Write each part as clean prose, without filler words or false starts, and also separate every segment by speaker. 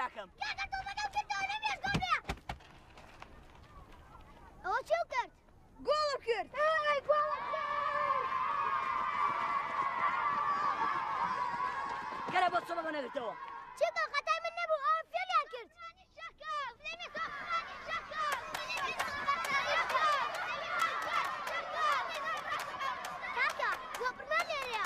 Speaker 1: براکەم.
Speaker 2: کاکە تۆپەکەم کردەوە نەمێش گۆڵ بێ. ئەوە چێو کرد؟
Speaker 3: گۆڵم کرد.
Speaker 2: ئەی گۆڵم کرد.
Speaker 1: کەرە بۆ تۆپەکە نەگرتەوە.
Speaker 2: چونکە خەتای من نەبوو ئەوان فێڵیان کرد. کاکە زۆپرمان لێرەیە.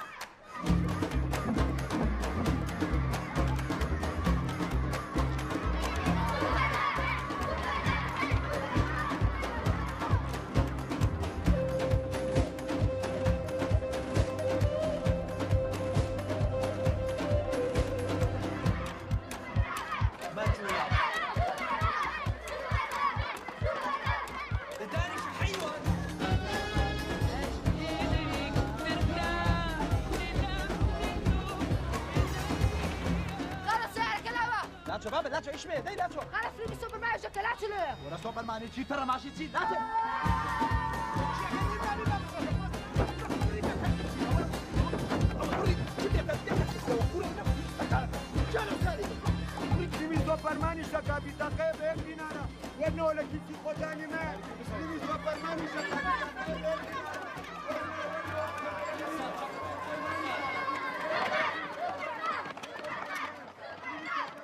Speaker 4: دانش الحيوان.
Speaker 3: خلص يا كلامة.
Speaker 4: لا تشو بابا لا تشو ايش بيه لا تشو.
Speaker 3: خلص فيلم سوبرمان جاك لا تشو.
Speaker 4: ولا سوبرمان تشي ترى ماشي تشي لا تشو.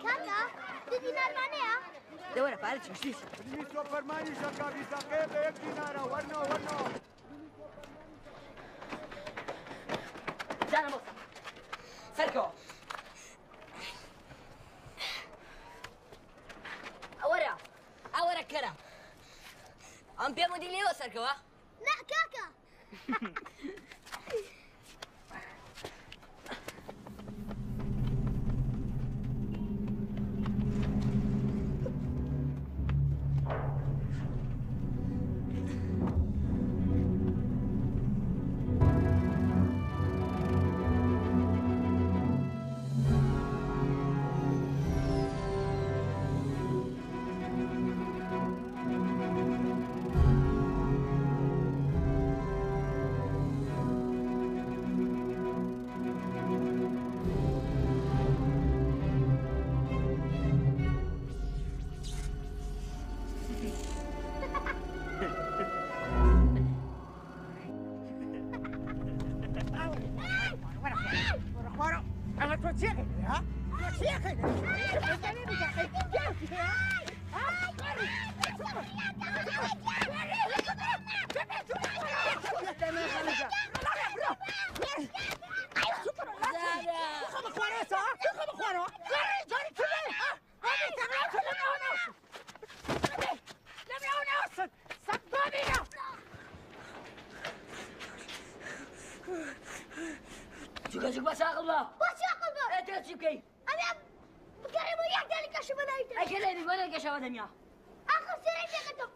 Speaker 2: کاکە دوو دینارمان هەیە؟
Speaker 1: دەوەرە پارە چی؟ دانا بۆ سەرکەوە. ئەوەرە ئەوەرە کەرە. ئەم پێم وتی لێوە سەرکەوە؟
Speaker 2: نا کاکە.
Speaker 1: چووکە چووک بە ساقڵ بە.
Speaker 2: بۆچی عەقڵ بە؟
Speaker 1: ئێ تۆ چی بکەی؟
Speaker 2: ئەمێ بگەڕێ بۆ یەک دانی کەشم بەناویتە.
Speaker 1: ئەی کە لێبی بۆ نەگەشەوە دەنیا.
Speaker 2: ئاخر سێرەی پێکردم.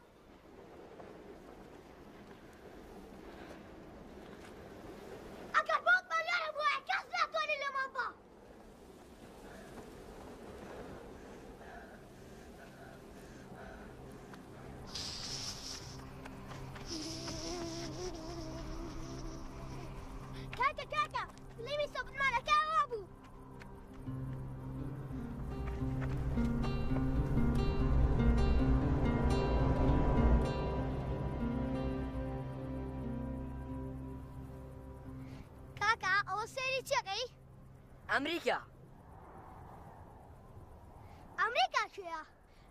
Speaker 2: ئەگەر باوکمان لێرە بوایە کەس ناتوانێت لێمان با. کاکە کاکە فیلمی سۆپرمانەکە ئەوە بوو. کاکە ئەوە سەیری چیەکەی؟
Speaker 1: ئەمریکا.
Speaker 2: ئەمریکا کوێیە؟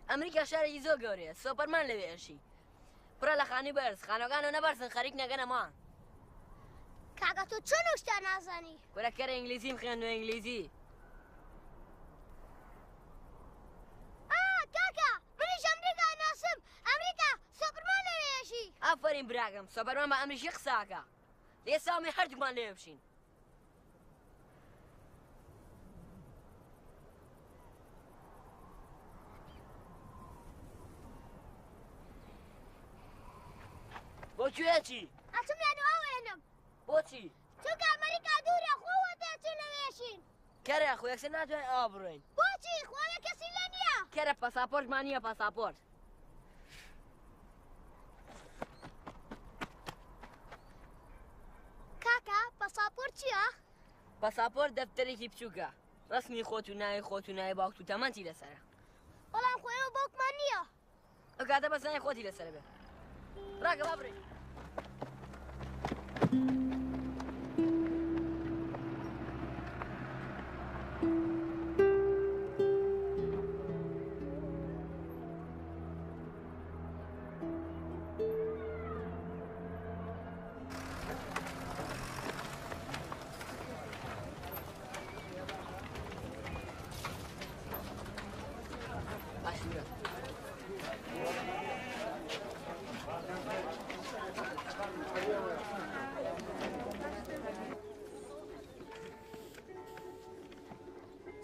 Speaker 1: ئەمریکا شارێکی زۆر گەورەیە، سۆپەرمان لەوێ ئەژی. پڕە لە خانووی بەرز، خانووەکانەوە نەبەرزن خەریک نەگەنە مانگ.
Speaker 2: کاکە تۆ چۆن ئەو شتە نازانی؟
Speaker 1: کورە کەرە ئینگلیزیم خوێندووە ئینگلیزی.
Speaker 2: ئا کاکە منیش ئەمریکا ناسم، ئەمریکا سۆپەرمان لەوێ ئەژی.
Speaker 1: ئافەرین براکەم، سۆپەرمان بە ئەمریکی قسە ئەکا. لێ سامی هەردووکمان لەوێ بچین. بۆ کوێ چی؟
Speaker 2: ئەچم لە نواوێنم.
Speaker 1: بۆچی؟
Speaker 2: چونکە ئەمریکا دوورە، خۆوە تێچوو لەوێشین.
Speaker 1: کەرە خۆ یەکسەر ناتوانین ئاوا بڕۆین.
Speaker 2: بۆچی؟ خۆوێ کەسی لێ نییە.
Speaker 1: کەرە پاساپۆرتمان نییە پاساپۆرت.
Speaker 2: کاکە پاساپۆرت چییە؟
Speaker 1: پاساپۆرت دەفتەرێکی بچووکە، ڕەسمی خۆت و ناوی خۆت و ناوی باوکت و تەمەنتی لەسەرە.
Speaker 2: بەڵام خۆ ئێمە باوکمان نییە.
Speaker 1: ئەو کاتە بەسانی خۆتی لەسەر بێ. ڕاکە با بڕۆین.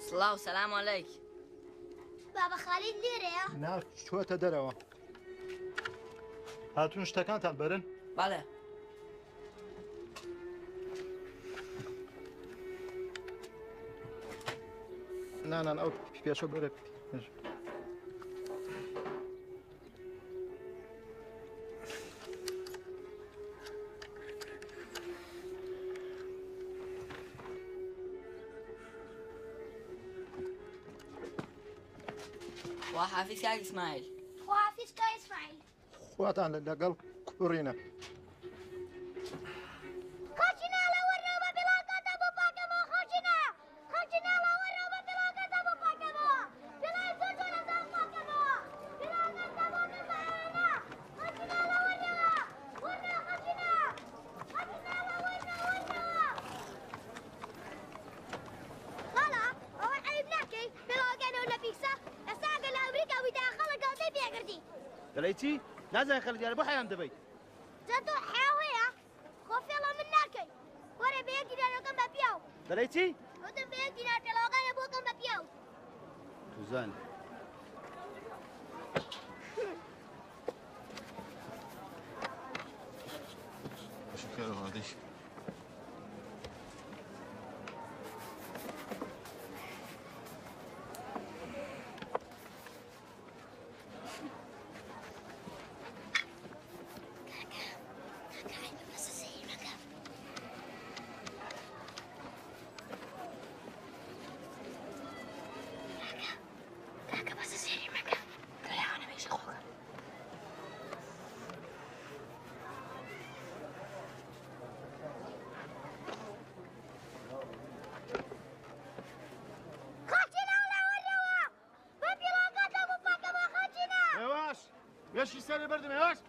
Speaker 1: سڵاو سەلام عەلەیک.
Speaker 2: بابە خالید لێرەیە؟
Speaker 5: نا چووەتە دەرەوە. هاتوون شتەکانتان بەرن؟
Speaker 1: بەڵێ.
Speaker 5: نا نا ئەو پێشە بەرە پێش.
Speaker 1: خواحافیز کاک ئیسماعیل.
Speaker 2: خواحافیز کاک ئیسماعیل.
Speaker 5: خواتان لەگەڵ کوڕینە.
Speaker 2: خەڵکی ناڵە وەرنەوە بە پێڵاوەکانتان بۆ پاکەمەوە خەڵکینە خەڵکی ناڵە وەرنەوە بە پێڵاوەکانتان بۆ پاکەمەوە پێڵاوی زۆر جوانە بۆ پاکەمەوە پێڵاوەکانتان بۆ کەم بە ئاوێنە خەڵکی ناڵە وەرنەوە وەرنەوە خەڵکینە خەڵکی ناڵە وەرنەوە وەرنەوە خاڵە ئەوە عەیب ناکەی پێڵاوەکانەوە لە پیسە ئێستا ئەگەر لە ئەمریکا بوویتایە خەڵک گاڵتەی پێ ئەکردی.
Speaker 4: دەڵێی چی؟ نازانین خەڵک دیارە بۆ حەیام دەبەی.
Speaker 2: جا تۆ حەیاو هەیە؟ خۆ فێڵە من ناکەی. وەرە بە یەک دینارەکەم بە پیاو.
Speaker 4: دەڵێی چی؟
Speaker 2: وتم بە یەک دینار پێڵاوەکانە بۆ کەم بە پیاو.
Speaker 4: توزانی.
Speaker 5: مێشکی سەرێ بەردم هێواش.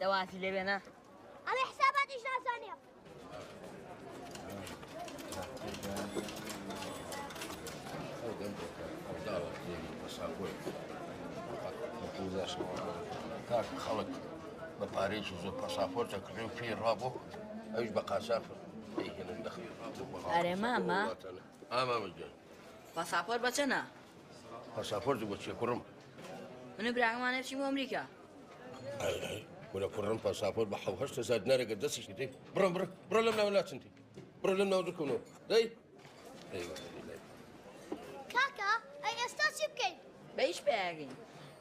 Speaker 1: دەواتی لێبێنە.
Speaker 2: ئەڵێ حساباتیش نازانێ.
Speaker 6: کاک خەڵک بە پارەیەکی زۆر پاساپۆرت دەکڕێ و پێی ڕابۆ ئەویش بە قاچاخ پێیهێنن دەخی.
Speaker 1: ئەرێ مامە؟
Speaker 6: ئا مامە گیان.
Speaker 1: پاساپۆرت بە چەنە؟
Speaker 6: پاساپۆرت بۆ چیە کوڕم؟
Speaker 1: من و براکەمانە بچین بۆ ئەمریکا.
Speaker 6: ئەی ئەی کورە کوڕم پاساپۆرت بە 7,000 دینارێکە دەستیش دەی. بڕۆ بڕۆ بڕۆ لەم ناوە لاچنتی. بڕۆ لەم ناوە دوورکەونەوە. دەی. ئەی
Speaker 2: کاکە ئەی ئێستا چی بکەین؟
Speaker 1: بە هیچ پیاگەین.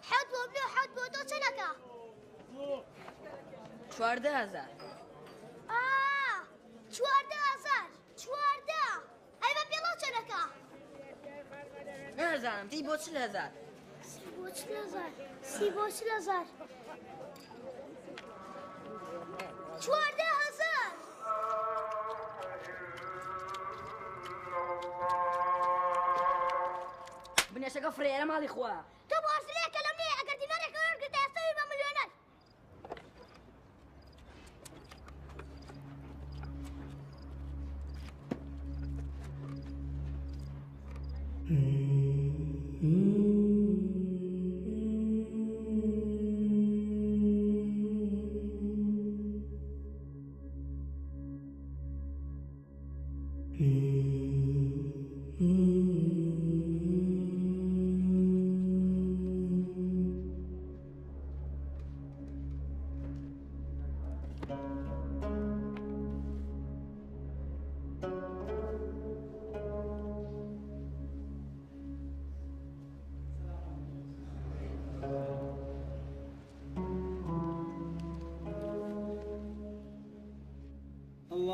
Speaker 2: حەوت بۆ من و حەوت بۆ تۆ چەنەکە؟
Speaker 1: 14,000.
Speaker 2: ئا 14,000 14. ئەی بە پێڵاو چەنەکە؟
Speaker 1: نازانم تی بۆ 40,000.
Speaker 2: سی بۆ 40,000 سی بۆ 40,000 14,000.
Speaker 1: بنێشەکە فرێرە ماڵی خوا.
Speaker 2: تۆ بۆ ئەرسلەیەکە لەم نییە ئەگەر دینارێکە وەرگرتە ئێستا بی بە ملیۆنەر.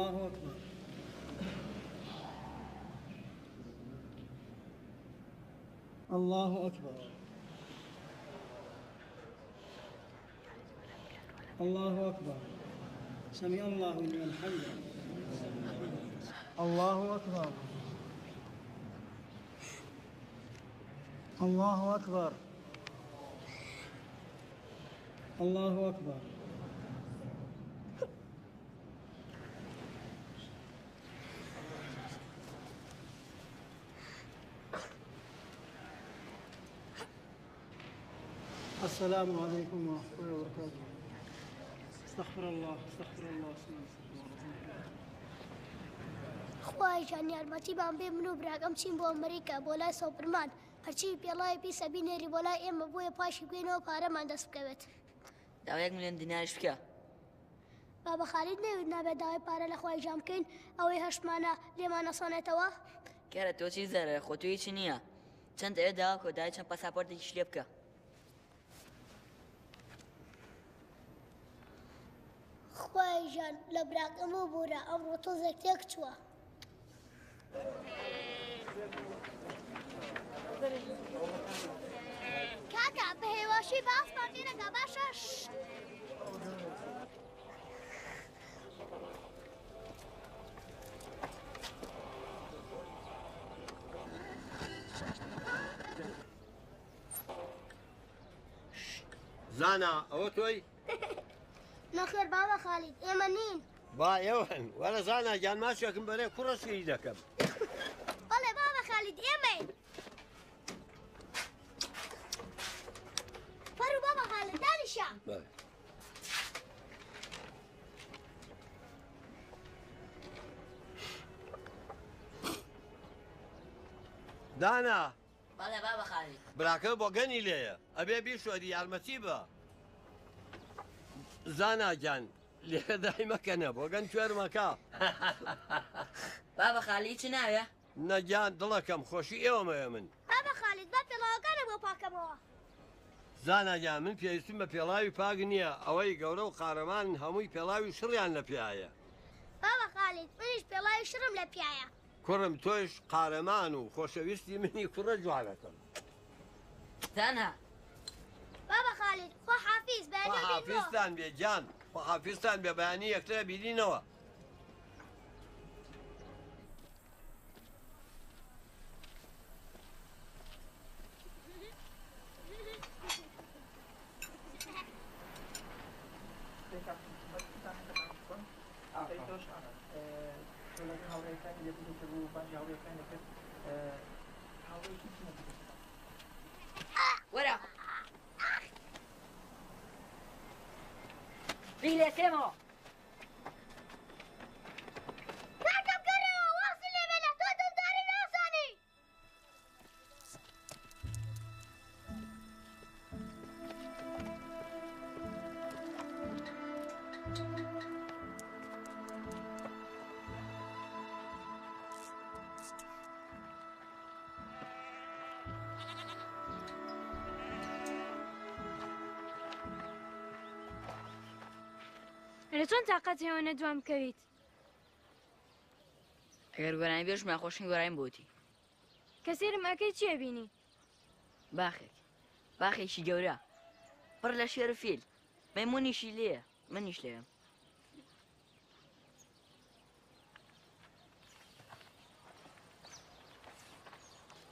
Speaker 7: الله أكبر. الله أكبر. الله أكبر. سمع الله لمن حمده. الله أكبر. الله أكبر. الله أكبر. السلام عليكم ورحمة الله وبركاته. استغفر الله استغفر الله استغفر الله.
Speaker 2: خوای گیان یارمەتیمان بێ من و براکەم چین بۆ ئەمریکا بۆ لای سۆپرمان، هەرچی پێڵاوی پیسە بینێری بۆ لای ئێمە بۆیە پاشی بکەینەوە پارەمان دەست بکەوێت.
Speaker 1: داوای 1 ملیۆن دیناریش بکە.
Speaker 2: بابا خالید نەوێت نابێت داوای پارە لە خوای گیان بکەین، ئەوەی هەشتمانە لێمان ئەسانێتەوە.
Speaker 1: کارە تۆ چی زەرەرە، خۆ تۆ هیچی نییە. چەند ئەوێ داوا کۆ، داوای چەند پاساپۆرتێکیش لێ بکە.
Speaker 2: خوای گیان لە براکەم ببوورە، ئەمڕۆ تۆزێک تێک چووە. کاکە بە هێواشی باسمان تێنەکە باشە؟
Speaker 6: زانا ئەوە تۆی؟
Speaker 2: نەخێر بابا خالید، ئێمە نین.
Speaker 6: با ئێوەن، وەرە زانا گیان ماچێکم بەرێ کوڕە سویری دەکەم.
Speaker 2: بەڵێ بابا خالید ئێمەین. فەرموو بابا خالید دانیشە.
Speaker 6: دانا.
Speaker 1: بەڵێ بابا خالید.
Speaker 6: براکە بۆگەنی لێیە، ئەبێ بیشۆری یارمەتی بە. زانا گیان لێرە دای مەکەنە، بۆگەن کوێرمەکە.
Speaker 1: بابا خالید چ ناوێ؟
Speaker 6: نەگیان دڵەکەم خۆشی ئێوەمەیە من.
Speaker 2: بابا خالید با پێڵاوەکانە بۆ پاکەمەوە.
Speaker 6: زانا گیان من پێویستم بە پێڵاوی پاک نییە، ئەوەی گەورە و قارەمان هەمووی پێڵاوی شڕیان لە پیایە.
Speaker 2: بابا خالید منیش پێڵاوی شڕم لە پیایە.
Speaker 6: کوڕم تۆش قارەمان و خۆشەویستی منی کوڕە جوانەکەم.
Speaker 1: زانا.
Speaker 2: بابا خالید خوا حافیز بەیانی
Speaker 6: خوا حافیزتان بێ گیان، خوا حافیزتان بێ، بەیانی یەکترە بینینەوە.
Speaker 1: وەرە بیلێکێمەوە.
Speaker 2: کاکەم گەڕێەوە، وازی لێ بێنە، تۆ دڵداری نازانی.
Speaker 8: لە چۆن تاقەت هێوە نەدوام بکەویت؟
Speaker 1: ئەگەر گۆرانی بێژم ناخۆشین گۆرانیم بۆتی.
Speaker 8: کە سەیرم ئەکەی چییە بینی؟
Speaker 1: باخێک، باخێکی گەورە پڕ لە شێر و فیل، مەیمونیشی لێیە، منیش لێم.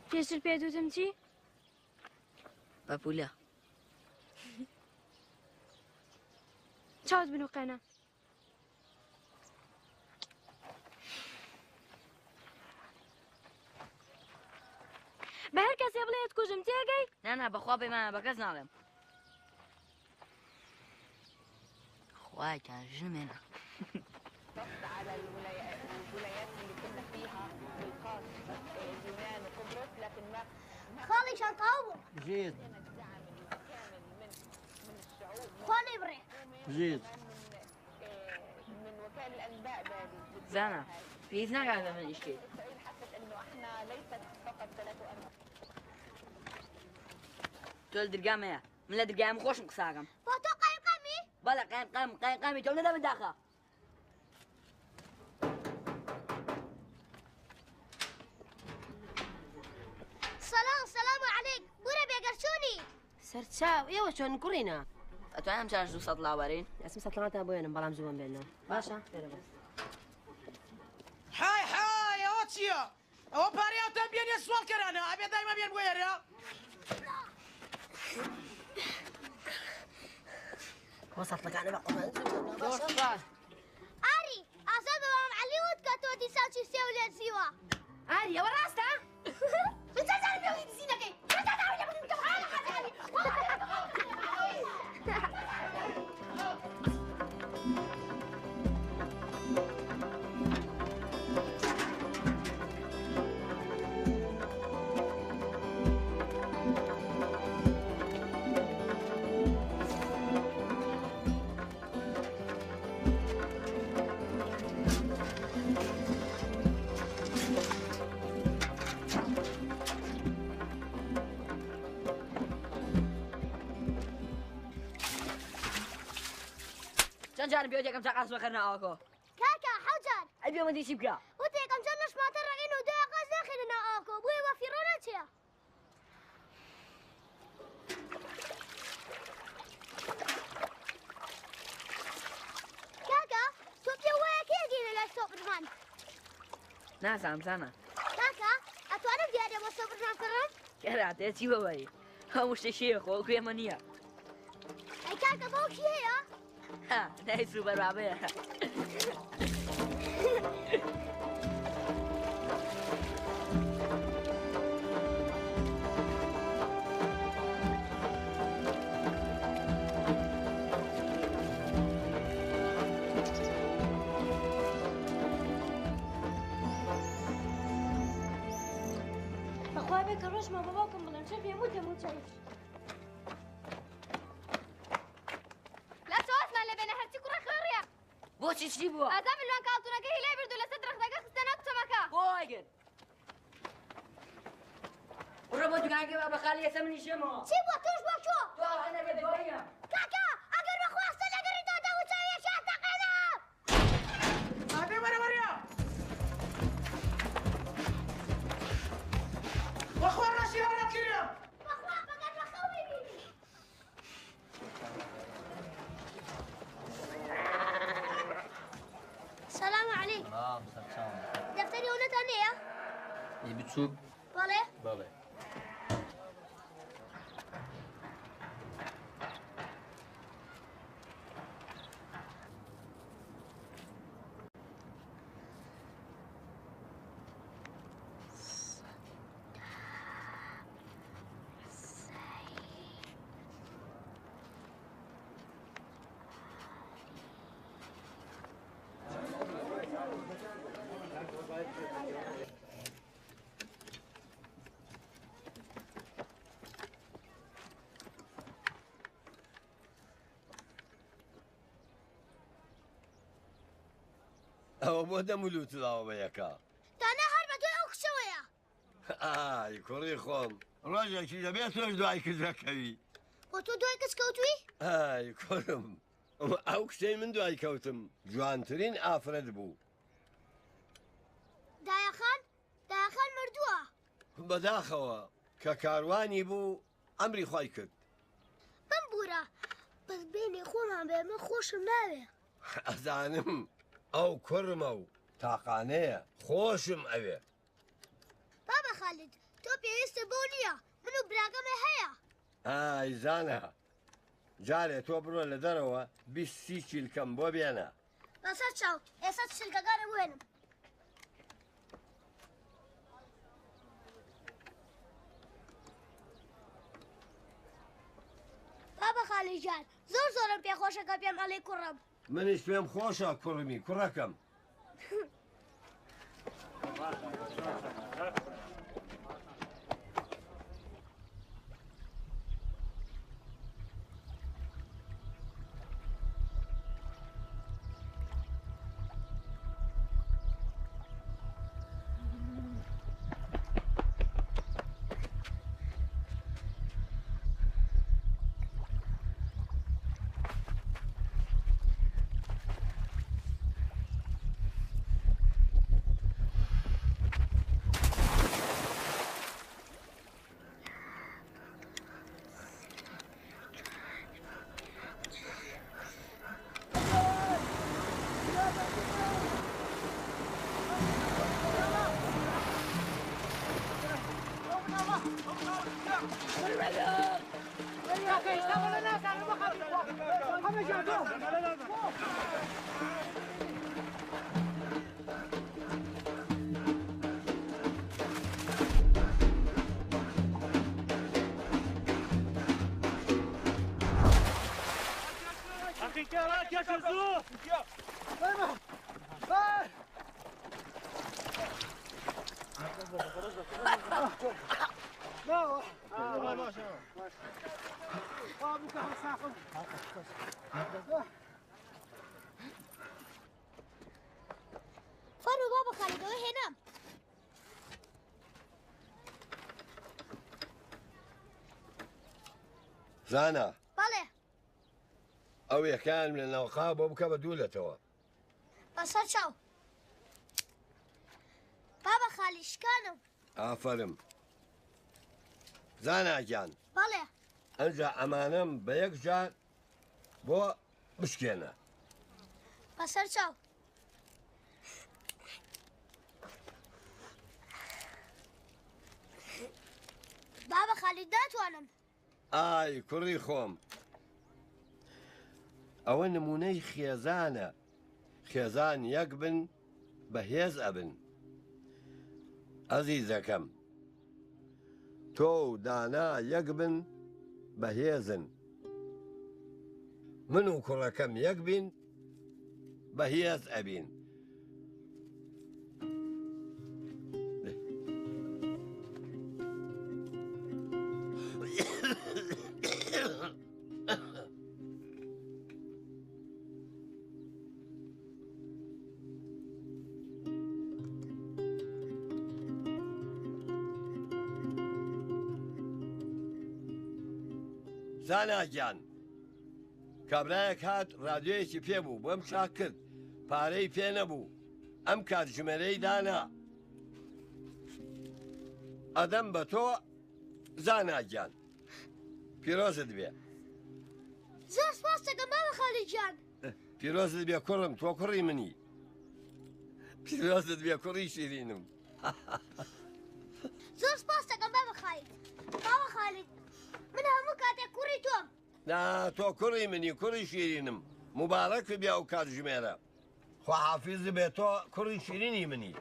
Speaker 8: پێشتر پێت وتم چی؟
Speaker 1: پەپولە.
Speaker 8: چاوت بنوقێنە. بە هەر کەسێ بڵێت کوژم تێگەی؟
Speaker 1: نا بەخوا پەیمانە بە کەس ناڵێم. خوای گیان ژنم هێنا.
Speaker 2: خاڵێکیان تەواو بوو.
Speaker 6: بژیت.
Speaker 2: خوا نەیبڕێ.
Speaker 6: بژیت.
Speaker 1: زانا پێویست ناکات بە من ئیش کەیت. تۆ لە درگام هەیە، من لە درگایم خۆشم قساکەم.
Speaker 2: بۆ تۆ قایمقامی؟
Speaker 1: بەڵێ قایمقام، قایمقامی تۆم نەدەمن داخە. سەرچاو ئێوە چۆن کوڕینە؟ ئەتوانم جارش 200 لاوەرین؟ ئەسم سەتڵاتان بۆیەنم بەڵام زووم بێنەوە. باشە؟ لێرە بەس.
Speaker 7: حای حای ئەوە چییە؟ ئەوە پارەی ئەوتان بێنێ سواڵکەرانە ئەبێ دایمە بێن بۆ ئێرە؟
Speaker 1: بۆ سەتڵەکانە بە قوڕان زوو باشە؟
Speaker 2: ئاری ئازاد بە مام عەلی وت کە تۆ دیسان چی سێو لێ زیوە.
Speaker 1: ئاری ئەوە ڕاستە؟
Speaker 3: من چەند جارم پێ وتی دزی نەکەی؟ چەند جار داوای لێبوردن بکەم؟ ئا حاجی عەلی.
Speaker 1: چەند جارم پێوت یەکەم جار قاز بەخەرنە ئاوەکۆ؟
Speaker 2: کاکە حەوت جار.
Speaker 1: ئەی پێوەندی چی بکە؟
Speaker 2: وت یەکەم جار لەشماتە ڕەگین و دوای قاز ناخەینە ناو ئاوەکۆ بۆیە بە فیڕۆ ناچێ. کاکە تۆ پێ وایە کێ ئەگەینە لای سۆپرمان؟
Speaker 1: نازانم زانا.
Speaker 2: کاکە ئەتوانم دیارە بۆ سۆپرمان کڕم؟
Speaker 1: کەرا تێ چی بەبەری؟ هەموو شتێکی هەیە خۆ وەکو ئێمە نییە.
Speaker 2: ئەی کاکە باوکی هەیە؟
Speaker 1: ها نای سوپەر بابەیە.
Speaker 8: بەخوا بێ کە ڕۆژمە بە باوکم بڵێم چۆن پێم وت هەموو چاوی.
Speaker 3: لە چاوەزمان لێ بێنە هەرچی کوڕە خوێڕیە.
Speaker 1: بۆچی چی بووە؟
Speaker 3: ئازا ملوان کاڵتونەکەی هیلای برد و لەسەر درەختەکە خستە ناو چەمەکە.
Speaker 1: بۆ وای کرد؟ بڕۆ بۆ دوکانەکەی بابە خالی ئێستا منیش یەمەوە.
Speaker 2: چی بووە تۆش بۆ چۆ؟
Speaker 1: تۆ ئەوها نەبێ دواییە.
Speaker 2: کاکە ئەگەر بەخواستە لەگەڕی تۆ دەموچاویەکیان تەقێنم.
Speaker 7: ئەبێ وەرە وەرە. بەخوا ڕەشی هەرات کردم.
Speaker 2: بەخوا بەگەر بەخەو بیبینی. سلام علیک.
Speaker 4: سلام سەرچاوم.
Speaker 2: دەفتەری ئەونەتان هەیە؟
Speaker 4: ئی بچووک؟
Speaker 2: بەڵێ.
Speaker 4: بەڵێ.
Speaker 6: ئەوە بۆ دەمولوت لاوە بە یەکە؟
Speaker 2: تانا هەر بە دوای ئەو کچەوەیە.
Speaker 6: ئای کوڕی خۆم ڕۆژێکی دەبێت تۆش دوای کچ دەکەوی.
Speaker 2: بۆ تۆ دوای کچ کەوتوی؟
Speaker 6: ئای کوڕم ئەو کچەی من دوای کەوتم جوانترین ئافرەت بوو.
Speaker 2: دایەخان دایەخان مردووە.
Speaker 6: بەداخەوە کە کاروانی بوو ئەمری خۆی کرد.
Speaker 2: بمبورە بەس بێنێ خۆمان بێ من خۆشم ناوێ.
Speaker 6: ئەزانم ئەو کوڕمە و تاقانەیە خۆشم ئەوێ.
Speaker 2: بابە خالد تۆ پێویستە بۆ نییە من و براگەمە هەیە.
Speaker 6: ئای زانا جارێ تۆ بڕۆ لە دەرەوە 20 چیلکەم بۆ بێنە.
Speaker 2: بەسەر چاو ئێستا چیلکەکانم وێنم. بابە خالی گیان زۆر زۆرم پێخۆشە کە پێم ئەڵێی کوڕم.
Speaker 6: منیش پێم خۆشە کوڕمی کوڕەکەم.
Speaker 2: فەرموو بابە خالید ئەوە هێنام.
Speaker 6: زانا.
Speaker 2: بەڵێ.
Speaker 6: ئەو یەکەیان لە ناوقا بۆ بکە بە دوولەتەوە.
Speaker 2: بەسەر چاو. بابە خالی شکانم.
Speaker 6: ئافەرم. زانا گیان.
Speaker 2: بەڵێ.
Speaker 6: ئەنجا ئەمانەم بە یەک جار بۆ بشکێنە.
Speaker 2: بەسەر چاو. بابە خالید ناتوانم.
Speaker 6: ئای کوڕی خۆم ئەوە نمونەی خێزانە خێزان یەک بن بەهێز ئەبن ئەزیزەکەم تۆ و دانا یەک بن بەهێزن من و کوڕەکەم یەک بین بەهێز ئەبین. زانا گیان کابرایەک هات ڕادیۆیەکی پێ بوو بۆم چاک کرد پارەی پێ نەبوو ئەم کاتژمێرەی دانا ئەدەم بە تۆ زانا گیان پیرۆزت بێ.
Speaker 2: زۆر سپاس دەکەم بابە خالی گیان.
Speaker 6: پیرۆزت بێ کوڕم تۆ کوڕی منی پیرۆزت بێ کوڕی شیرینم.
Speaker 2: زۆر سپاس دەکەم بابە خالید. بابە خالید من هەموو کاتێک کوڕی تۆم.
Speaker 6: نا تۆ کوڕی منی کوڕی شیرینم موبارەک بێ ئەو کاتژمێرە. خواحافیز بێ تۆ کوڕی شیرینی منی.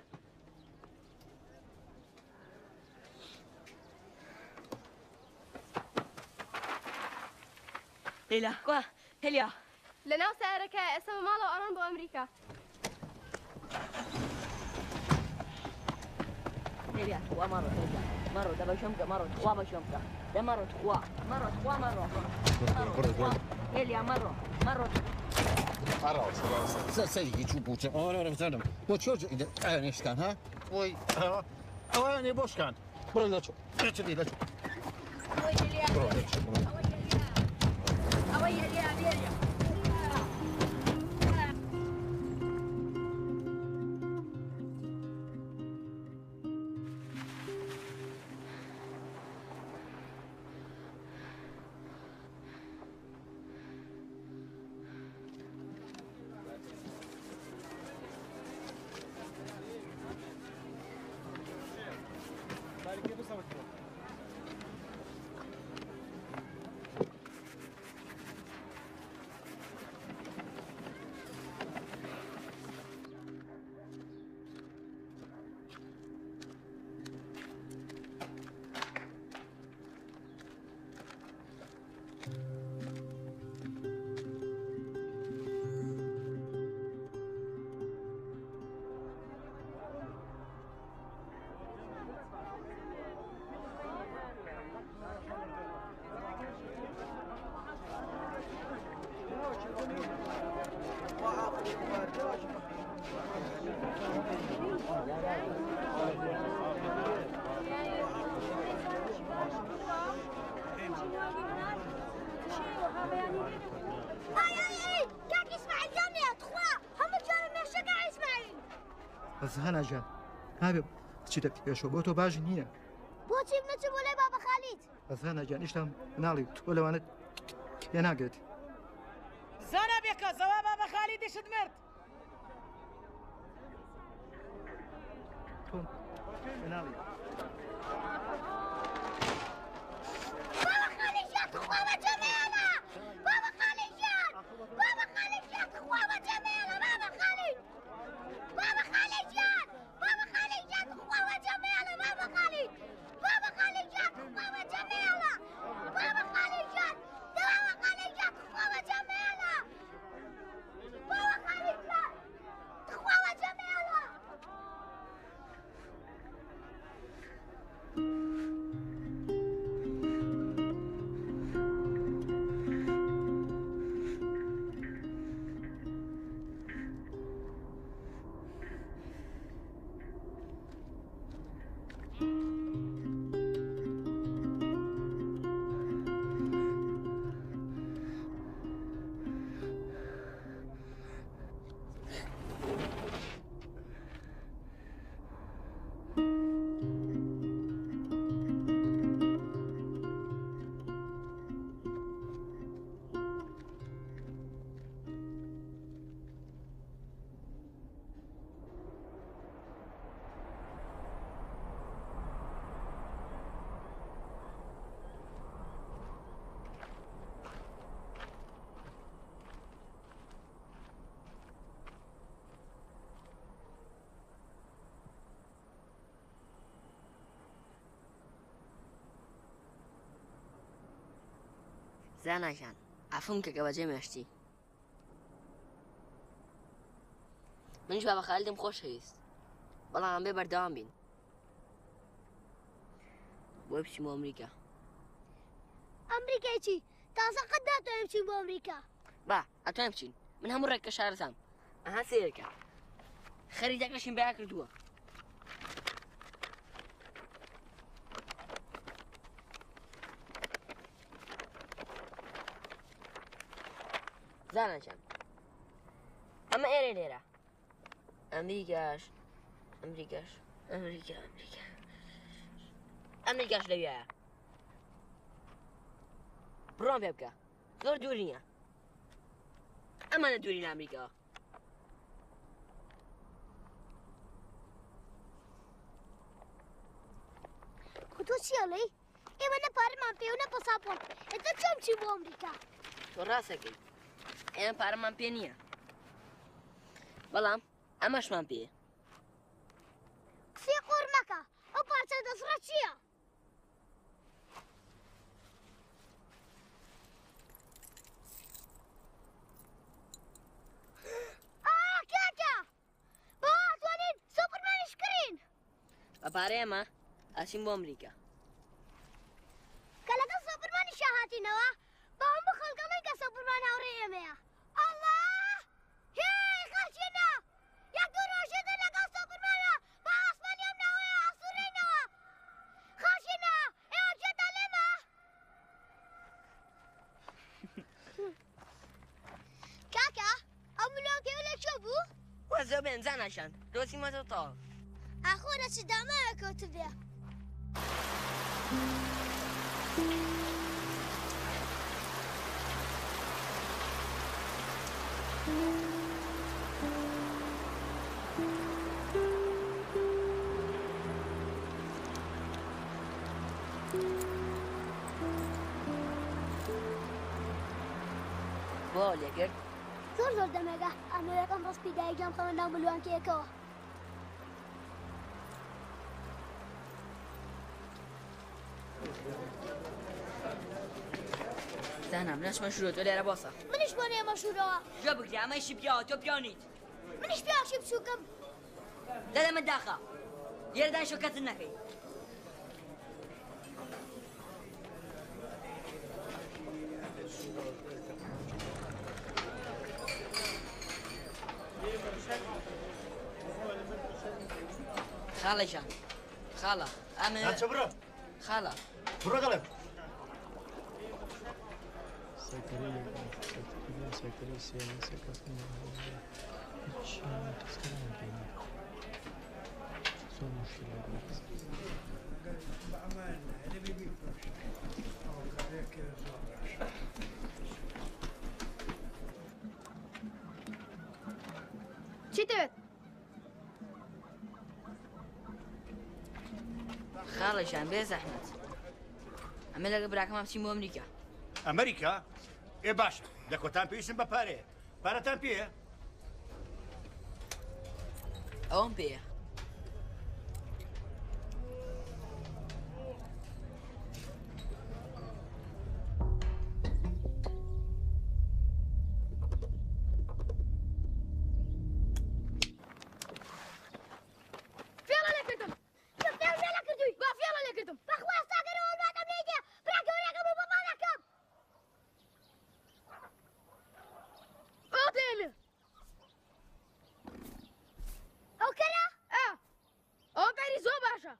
Speaker 1: لەیلا کوا هێلیا؟
Speaker 8: لەناو سەیارەکەیە ئێستا بە ماڵەوە ئەڕۆن بۆ ئەمریکا.
Speaker 1: هێلیا تخوا مەڕۆ هێلیا مەڕۆ دە بەشۆم بکە مەڕۆ تخوا بەشۆم بکە دە مەڕۆ تخوا مەڕۆ تخوا مەڕۆ مەڕۆ تخوا هێلیا مەڕۆ مەڕۆ.
Speaker 9: سەری چوو بووچە ئەوە بزانم بۆ چۆ ئەیانێ شکان ها وەی ئەوانێ بۆ شکان بڕۆ لە چۆ لە چۆ بڕۆ لە چۆ بڕۆ.
Speaker 1: ئەوەی هێلیا هێلیا.
Speaker 5: زانا گیان نابێ بچیتە پێشەوە بۆ تۆ باش نییە.
Speaker 2: بۆچی بنەچم بۆ لای بابە خالید؟
Speaker 5: زانا گیان ئیشتا مناڵی تۆ لەوانە تێناگەیت.
Speaker 3: زانا بێکە زەوا بابە خالیدیشت مرد.
Speaker 5: تۆ مناڵی.
Speaker 2: بابە خالی گیان تخوا بەجێ مەهێڵە. بابە خالی گیان.
Speaker 1: زانا جان عەفوم کە کە بەجێ مێشتی. منیش بابا خالدم خۆشەویست، بەڵام بێ بەردەوام بین بۆی بچین بۆ ئەمریکا.
Speaker 2: ئەمریکای چی؟ تازە قەت ناتوانین بچین بۆ ئەمریکا.
Speaker 1: با ئەتوانین بچین، من هەموو ڕێککە شارەزام. ئەها سەیرکە، خەریتەکەشیم بیا کردووە. زانا جان ئەمە ئێرە لێرە ئەمریکاش ئەمریکاش ئەمریکا ئەمریکا ئەمریکاش لەویایە. بڕۆم پێ بکە، زۆر دوور نییە. ئەمانە دووری لە ئەمریکاوە.
Speaker 2: خۆ تۆ چی ئەڵێی؟ ئێمە نە پارەمان پێ و نە پەساپۆرت، ئێستا چۆن بچین بۆ ئەمریکا؟
Speaker 1: تۆ ڕاستەکەی، ئێمە پارەمان پێ نییە، بەڵام ئەمەشمان پێیە.
Speaker 2: قسەی قۆڕ مەکە، ئەو پارچە دەسڕە چییە؟ ئا کاکە، بەوە ئەتوانین سوپەرمانیش بکڕین.
Speaker 1: بە پارەی ئەمە ئەچین بۆ ئەمریکا.
Speaker 2: کە لەگەڵ سوپەرمانیشا هاتینەوە، بە هەموو خەڵک ئەڵێن کە سوپەرمان هاوڕێی ئێمەیە. ئەڵڵا! هێی خەڵکینە! یەک دوو ڕۆژی تر لەگەڵ سوپەرمانا بە ئاسمانی ئەم ناوەیە ئەسوڕێینەوە. خەڵکینە، ئێوە گوێتان لێمە؟ کاکە، ئەو ملۆکەیە لە کوێ بوو؟
Speaker 1: وەزە بێن زاناشان دۆزیمەتەوە تەواو.
Speaker 2: ئاخۆ لە چ داماوێ کەوتبێ؟
Speaker 1: بۆ لێ کرد؟
Speaker 2: زۆر زۆر دەمێکە ئەمەوێت ئەم ڕستی دایکیان بخەمە ناو ملوانکەیەکەوە.
Speaker 1: زانا منەچمە ژوورەوە، تۆ لێرە بۆسە.
Speaker 2: منیش بۆ نێمە ژوورەوە.
Speaker 1: گوێ بگرە، ئەمەیشی پیاوە، تۆ پیاو نیت.
Speaker 2: منیش پیاوشی بچووکم.
Speaker 1: دەدە من داخە، لێرە دانیشە کەست نەکەی. خاڵە جان، خاڵە، ئەمە
Speaker 5: ناچە بڕۆ.
Speaker 1: خاڵە.
Speaker 5: بڕۆ دەڵێم.
Speaker 8: چی دەوێت؟
Speaker 1: خاڵە جان، بێ زەحمەت، ئەمە لەگە براکەمان بچین بۆ ئەمریکا.
Speaker 5: ئەمریکا؟ ئێ باشە، لە کۆتان پێویستم بە پارەیە. پارەتان پێیە؟
Speaker 1: ئەوەم پێیە.
Speaker 8: فێڵە لێکردم.
Speaker 2: تۆ فێڵ لێ کردووی.
Speaker 8: با فێڵە لێکردم.
Speaker 2: بەخوا ساگەرەوە وڵاتم لێی دێ، برا گەورەکەم و بابا دەکەم.
Speaker 8: ئەو دێمێ.
Speaker 2: ئەو کەرە؟
Speaker 8: ئا، ئەو کەری زۆر باشە.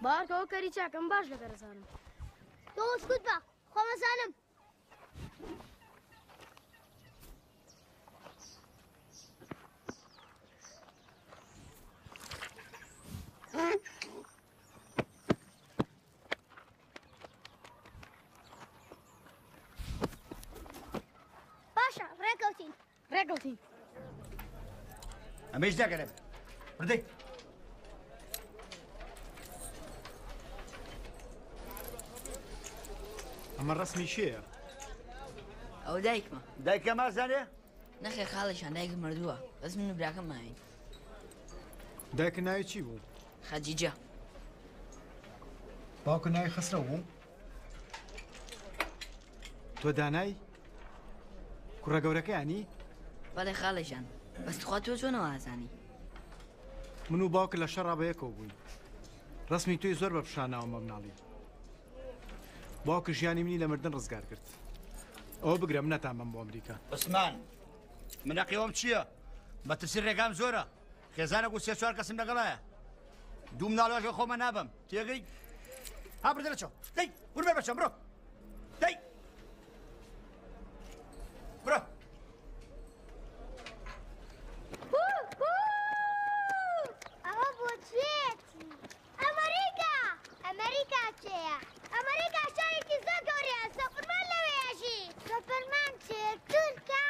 Speaker 8: بارکە ئەو کەری چاکەم باش لەگەر زانم.
Speaker 2: تۆ سکوت بە، خۆمەزانم. باشە، ڕێکەوتین.
Speaker 8: ڕێکەوتین.
Speaker 5: ئەمەیش داگەرێ. بردەی.
Speaker 10: ئەمە ڕسمی شێیە؟
Speaker 1: ئەو دایکمە.
Speaker 5: دایکە مازانێ؟
Speaker 1: نەخێر خاڵێکیان دایکم مردووە بەس من و براکەم ماوین.
Speaker 7: دایکت ناوی چی بوو؟
Speaker 1: خەجیجە.
Speaker 7: باوکت ناوی خەسرەو بوو؟ تۆ دانای؟ کوڕە گەورەکەیانی؟
Speaker 1: بەڵێ خاڵێکیان بەس تخوا تۆ چۆنەوە ئازانی؟
Speaker 7: من و باوکت لە شەڕا بەیەکەوە بووین. ڕەسمی تۆی زۆر بە پیشاناوم بە مناڵی. باوکت ژیانی منی لە مردن ڕزگار کرد. ئەوە بگرە منەتان بەم بۆ ئەمریکا.
Speaker 5: عوسمان من ئەقیوەم چییە؟ مەترسی ڕێگام زۆرە. خێزانێک و سێ چوار کەسم لەگەڵایە. دوو مناڵ واژە خۆمە نابەم. تێگەی؟ ها بردە لەچەو. دەی ورمێ بەچەم بڕۆ. دەی بڕۆ.
Speaker 2: ئەوە بۆ چێتی؟ ئەمریکا ئەمریکا چێە؟ ئەمریکا شارێکی زۆر گەورەیە سۆپرمان لەوێ ئەژی. سۆپرمان چێ تورکە؟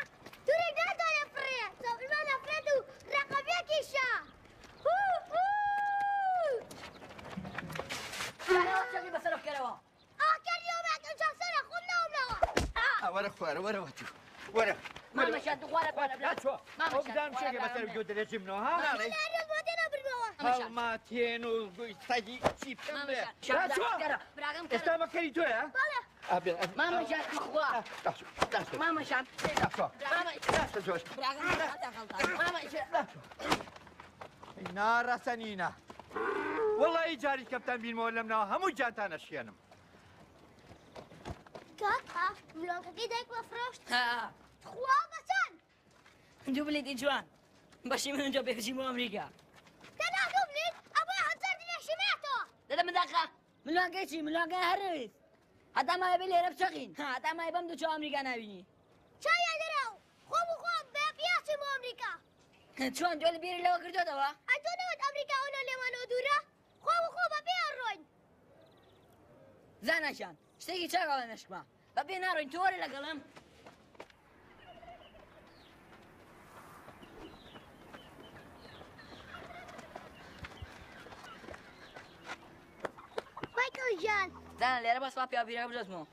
Speaker 2: تورک ناتوانێ فڕێ سۆپرمان ئەفرێت و ڕەقەبێکیشە.
Speaker 9: وەرە خوارە وەرە وەتو وەرە ئەو بزانم چێکە بەسەر گوێ درێژی منەوە ها هەڵماتێن و گوی سەگی چی بکەم بێ ئێستا مەکەری تۆیە
Speaker 1: مامە جان خوا مامە جان
Speaker 9: ناڕەسەنینە وەڵی جاری کەپتان بینمەوە لەم ناوە هەموو جانتان ئەشکێنم
Speaker 2: کاکە ملۆکەکەی دایکمە فرۆشت خوا بەچەند
Speaker 1: دوو بلیتی جوان بەشی من جا بێبچی بۆ ئەمریکا
Speaker 2: تەنها دوو بلیت ئەبووە هەزار دینارشی ماتەوە
Speaker 1: دەدە مداخە ملوانکەی چی ملوانکەی هەر نەویست هەتا مایە بێ لێرە بچەقین هەتا مایە بەم دوو چاو ئەمریکا نابینی
Speaker 2: چاویان دەراو خۆم و خۆم بە پیاچم بۆ ئەمریکا
Speaker 1: چۆن تۆ لە بیری لەوە کردۆتەوە
Speaker 2: ئەی تۆ نەوت ئەمریکا ئەوە لێمانەوە دوورە خۆم و خۆ بە پێ ئەڕۆین
Speaker 1: زاناکیان شتێکی چاک ئەڵێ مێشکما بە پێ ناڕۆین تۆ وەرە لەگەڵم
Speaker 2: مایکل گیان
Speaker 1: زانا لێرە بەس با پیاو پیرەکە بدۆزمەوە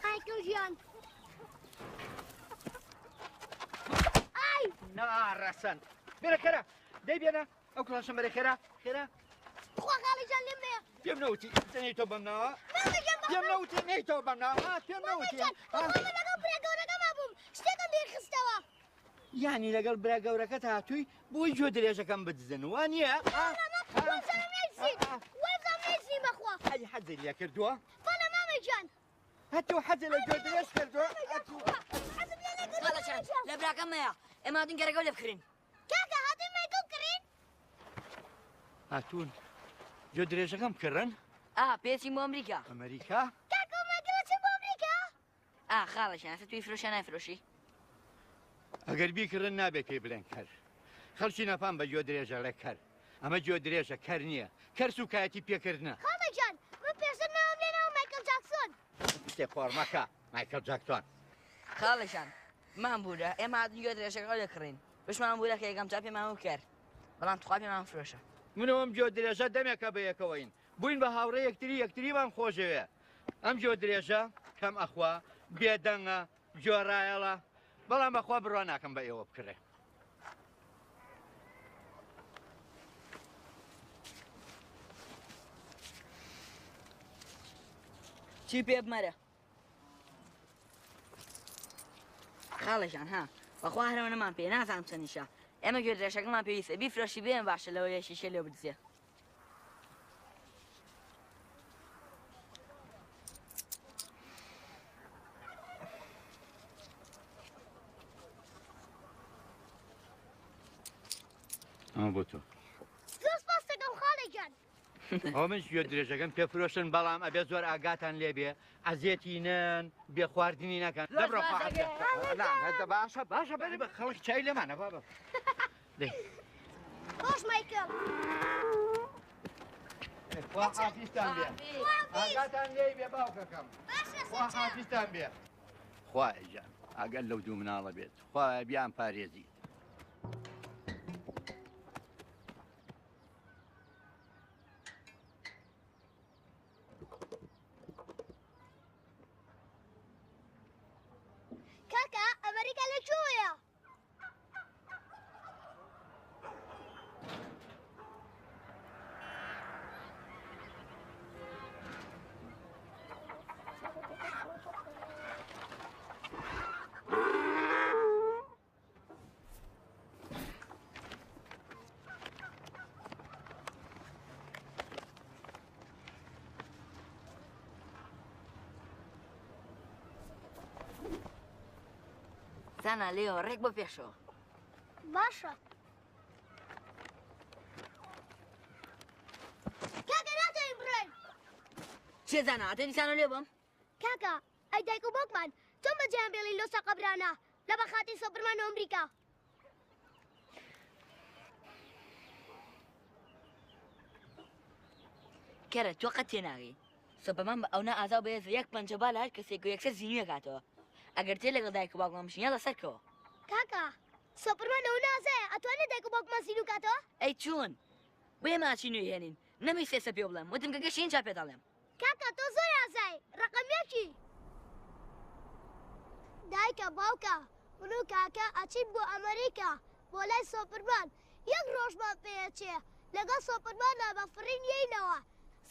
Speaker 2: مایکل گیان ئای
Speaker 9: ناڕەسەن بێرە خێرا دەی بێنە ئەو کڵاشم بەرە خێرا خێرا
Speaker 2: خوا خاڵی جان لێم مەیە
Speaker 9: پێم نەوتی نەی تۆ بەم ناوە
Speaker 2: مامە گیان
Speaker 9: پێم نەوتی نەی تۆ بەم ناوە پێم نەوتی
Speaker 2: من لەگەڵ برا گەورەکەما بووم شتێکم بیر خستەوە
Speaker 9: یعنی لەگەڵ برا گەورەکەت هاتووی بۆی گوێ درێژەکەم بدزن وا نییە؟
Speaker 2: وابزانم نەیدزین وابزانم نەیدزین بەخوا
Speaker 9: ئەی حەزی لێ کردووە؟
Speaker 2: بەڵێ مامە گیان
Speaker 9: هەتوو حەزی لە گوێ درێژ کردووە؟
Speaker 2: حەزم لێ نەکردووە
Speaker 1: خاڵە چان لە براکەم مەیە ئێمە هاتوین گەرەکەو لێ بکڕین
Speaker 2: کاکە هاتوین مایکڵ کڕین
Speaker 9: هاتوون گوێ درێژەکەم کڕن؟
Speaker 1: ئا پێچین بۆ ئەمریکا
Speaker 9: ئەمریکا؟
Speaker 2: کاکە مایکڵە چین بۆ ئەمریکا؟
Speaker 1: ئا خاڵە چان ئەسە توی فرۆشە نایفرۆشی؟
Speaker 9: ئەگەر بیکڕن نابێت پێی بڵێن کەر خەڵکی نەفام بە گوێ درێژە ڵێ کەر ئەمە گوێ درێژە کەر نییە کەر سوکایەتی پێکردنە
Speaker 2: خاڵە گیان من پێشتر ناوم لێناوە مایکڵ جاکسۆن
Speaker 9: شتێ خۆڕ مەکە مایکڵ جاکسۆن
Speaker 1: خاڵە گیان مان بوورە ئێمە هاتین گوێ درێژەکە دەکڕین بشمان بوورە کە یەکەم جار پێمان وت کەر بەڵام تخوا پێمان فرۆشە
Speaker 9: منەوەم گوێ درێژە دەمێکە بەیەکەوەین بووین بە هاوڕێ یەکتری یەکتریمان خۆشەوێ ئەم گوێ درێژە کەم ئەخوا بێدەنگە گوێڕایەڵە بەڵام بەخوا بڕوا ناکەم بە ئێوە بکڕێ.
Speaker 1: چی پێ بمەرە خاڵە جان ها بەخوا هەرەوە نەمان پێ نازانم چەندیشە ئێمە گوێ درێژەکەمان پێویستە بیفرۆشی بێن باشە لەوە یەکیشە لێ بدزێ
Speaker 9: ئەمە بۆ تۆ
Speaker 2: زۆر سپاس دەکەم خاڵە گیان
Speaker 9: ئەوە من گوێ درێژەکەم پێ فرۆشن بەڵام ئەبێ زۆر ئاگاتان لێ بێ ئەزیەتی نەن بێ خواردنی نەکەن دەبڕۆ باشە باشە بەرە بە خەڵک چای لێمانە بابە دەی
Speaker 2: خۆش مایکل
Speaker 9: خوا حافیزتان بێ ئاگاتان لێی بێ باوکەکەم خوا حافیزتان بێ خوایە گیان ئاگەر لەو دوو مناڵە بێت خوایە بیان پارێزیت.
Speaker 1: زانا لێوە ڕێک بۆ پێشەوە.
Speaker 2: باشە. کاکە ناتوانین بڕۆین.
Speaker 1: چێ زانا ئەتێ دیسانە لێ بم؟
Speaker 2: کاکە ئەی دایک و باوکمان چۆن بەجێیان بێڵین لەو سەقەبرانە لە بەخاتی سۆپرمان و ئەمریکا؟
Speaker 1: کەرە تۆ قەت تێناگەی. سۆپەمان بە ئەونا ئازا و بەهێزە یەک پەنجە با لە هەر کەسێک و یەکسەر زینووی ئەکاتەوە. ئەگەر تێ لەگەڵ دایک و باوکمان بچین یاڵا سەرکەوە.
Speaker 2: کاکە سۆپرمان ئەونا ئازایە ئەتوانێ دایک و باوکمان زینوو کاتەوە؟
Speaker 1: ئەی چۆن؟ بۆ ئێمە ئەچین و ئەیهێنین. نەمویست ئێستا پێو بڵێم وتم کە گەشتین ئینجا پێت ئەڵێم.
Speaker 2: کاکە تۆ زۆر ئازای ڕەقەم یەکی. دایکە باوکە من و کاکە ئەچین بۆ ئەمریکا بۆ لای سۆپرمان یەک ڕۆژمان پێ ئەچێ لەگەڵ سۆپرمانا بە فڕین یەینەوە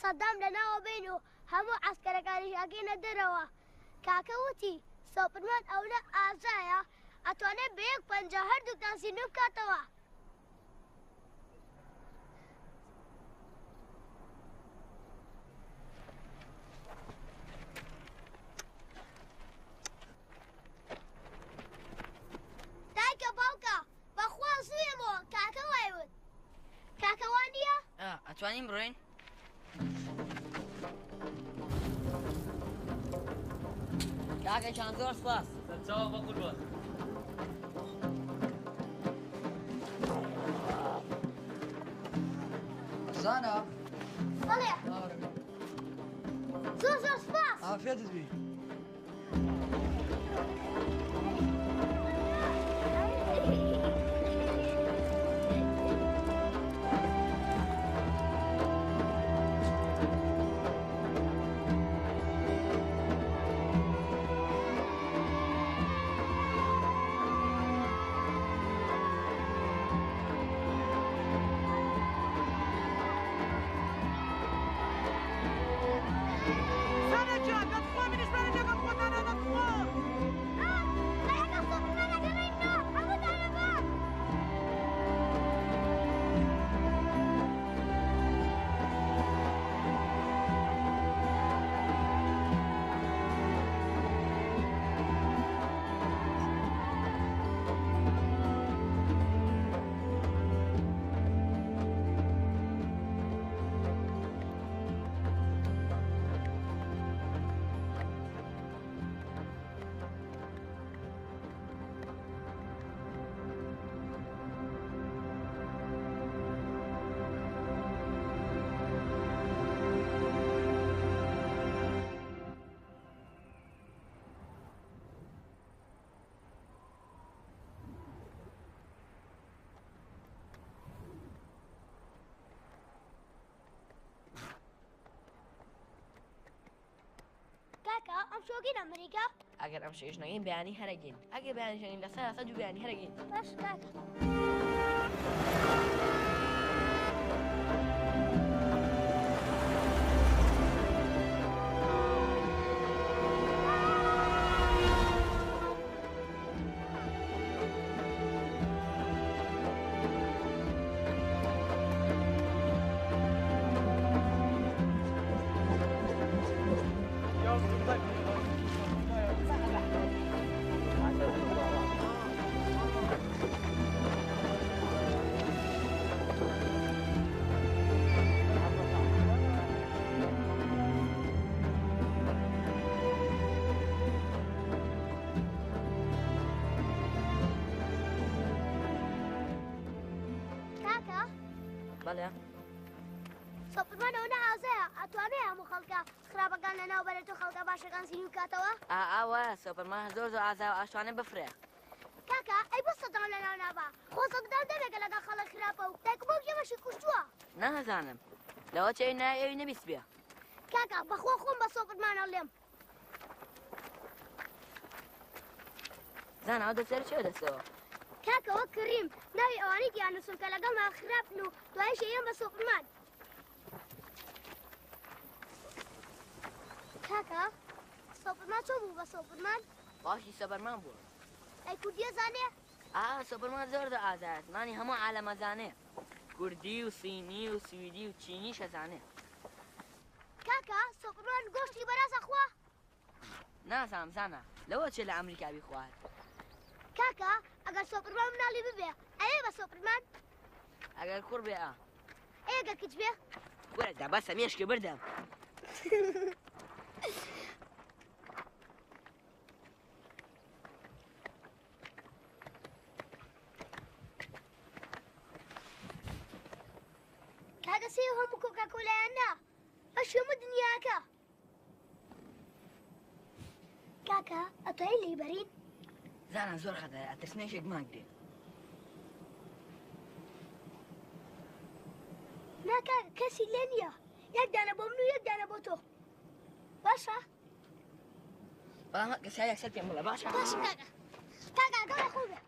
Speaker 2: سەدام لەناوە بین و هەموو عەسکەرەکانیش ئەگەینە دەرەوە کاکە وتی سۆپرمان ئەونە ئازایە ئەتوانێ بە یەک پەنجە هەردووکتان زیندوو بکاتەوە. دایکە باوکە بەخوا زوویەمەوە کاکە وای وت. کاکە وا نییە؟
Speaker 1: ئەتوانین بڕۆین؟ کاکە جان زۆر سپاس.
Speaker 4: سەرچاوە بەقوربان.
Speaker 10: زانا.
Speaker 2: بەڵێ. زۆر زۆر سپاس.
Speaker 10: عافیەتت بی.
Speaker 11: زانا گیان دەتخوا منیش بەرە لەگەڵ خۆتانا دەتخوا.
Speaker 2: کاکە ئەم شۆگین ئەمریکا؟
Speaker 1: ئەگەر ئەم شەویش نەگەین بەیانی هەرەگەین. ئەگەر بەیانیش نەگەین لەسەر لەسەر دوو بەیانی هەرەگەین.
Speaker 2: باش کاکە. کاکە؟
Speaker 1: بەڵێ.
Speaker 2: سۆپرمان ئەوەنە ئازایە ئەتوانێ هەموو خەڵکە خراپەکان لەناو بەرێت و خەڵکە باشەکان زیندوو بکاتەوە؟
Speaker 1: ئا ئا وایە سۆپرمان زۆر زۆر ئازایە و ئەشتوانێ بفرێ.
Speaker 2: کاکە ئەی بۆ سەدام لەناو نابا؟ خۆ سەدام دەمێکە لەگەڵ خەڵک خراپە و دایک و باوکی ئێمەشی کوشتووە.
Speaker 1: نازانم لەوە چێ ناوی ئەوی نەبیستبێ.
Speaker 2: کاکە بەخوا خۆم بە سۆپرمان ئەڵێم.
Speaker 1: زانا ئەو دەفتەرە چییە دەستەوە؟
Speaker 2: کاکە وەک کڕیم ناوی ئەوانەی تیانووسم کە لەگەڵمان خراپن و دوایش ئەیەم بە سۆپرمان. کاکە سۆپرمان چۆن بوو بە سۆپرمان؟
Speaker 1: باوکی سۆپەرمان بووە.
Speaker 2: ئەی کوردیە زانێ؟
Speaker 1: ئا سۆپەرمان زۆر زۆر ئازایە زمانی هەموو عالەم ئەزانێ. کوردی و سینی و سویدی و چینیش ئەزانێ.
Speaker 2: کاکە سۆپرمان گۆشتی بەراز ئەخوا؟
Speaker 1: نازانم زانا لەوە چێ لە ئەمریکا بیخوات.
Speaker 2: کاکە ئەگەر سۆپرمان مناڵی ببێ ئەوێ بە سۆپرمان؟
Speaker 1: ئەگەر کوڕ بێ ئا.
Speaker 2: ئەی ئەگەر کچ بێ؟
Speaker 1: وەرە دا بەسە مێشکی بردم.
Speaker 2: کاکە سێ هەموو کۆکاکۆلایان نا بەشی هەموو دنیاکە. کاکە ئەتوانی لێی بەرین؟
Speaker 1: زانا زۆر خەتەرە ئەترسم یەکێک بمانگرێ.
Speaker 2: نا کاکە کەسی لێ نییە یەک دانە بۆ من و یەک دانە بۆ تۆ باشە؟
Speaker 1: بەڵام کەسا یەکسەر پێم بڵێ باشە؟
Speaker 2: باشە کاکە کاکە ئاگام لە خۆ بێ.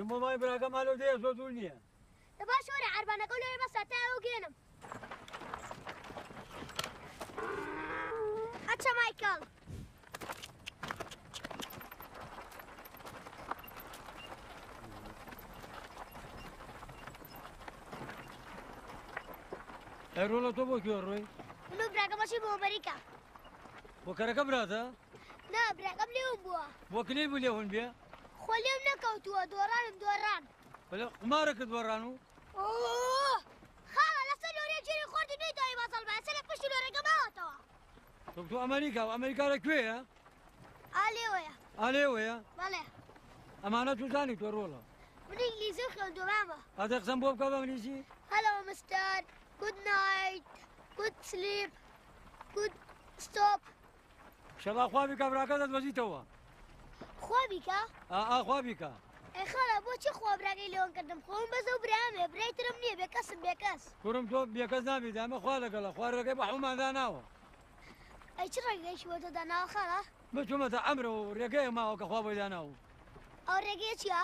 Speaker 10: ئەچم بۆ ماڵی براکەم ئالۆ دێ زۆر دوور نییە.
Speaker 2: دە باش وەرە عەربانەکە لێرە بەسە تا ئەو گێنم. ئەچە مایکڵ.
Speaker 10: ئەی ڕۆڵە تۆ بۆ کوێ ڕۆی؟
Speaker 2: من و براکەم ئەچین بۆ ئەمریکا.
Speaker 10: بۆ کەرەکە براتە؟
Speaker 2: نا براکەم لێوم بووە.
Speaker 10: بۆ کلەی بوو لێون بێ؟
Speaker 2: خۆ لێم نەکەوتووە دۆڕانم دۆڕان.
Speaker 10: بەڵێ قومارە کرد دۆڕان و؟
Speaker 2: ئۆه خاڵە لەسەر لۆرێک ژێری خۆرد و نەیتوانی بازاڵ بە ئەسە لە پشتی لۆرەکە ماوەتەوە.
Speaker 10: تۆ تۆ ئەمریکا و ئەمریکا لە کوێیە؟
Speaker 2: ئا لێوەیە.
Speaker 10: ئا لێوەیە؟
Speaker 2: بەڵێ.
Speaker 10: ئەمانە تو زانی تۆ ڕۆڵە.
Speaker 2: من ئینگلیزیم خوێندووە مامە.
Speaker 10: ئەدەی قسەم بۆ بکە بە ئینگلیزی؟
Speaker 2: Hello mister good night good sleep good stop.
Speaker 10: شەڵا خوا بیکا براکە دەدۆزیتەوە.
Speaker 2: خوا بیکا؟
Speaker 10: ئا خوا بیکا.
Speaker 2: ئەی خاڵە بۆچی خوا براکەی لێوان کردم خۆ من بەس ئەو برام هەیە برای ترم نییە بێکەسم بێکەس.
Speaker 10: کوڕم تۆ بێکەس نابیت ئەمە خوا لەگەڵە خوا ڕێگەی بە حەومان داناوە.
Speaker 2: ئەی چ ڕێگەیەکی بۆ تۆ داناوە خاڵە؟
Speaker 10: من چوومەتە عەمرەوە و ڕێگەیەک ماوە کە خوا بۆی داناوم.
Speaker 2: ئەو ڕێگەیە چییە؟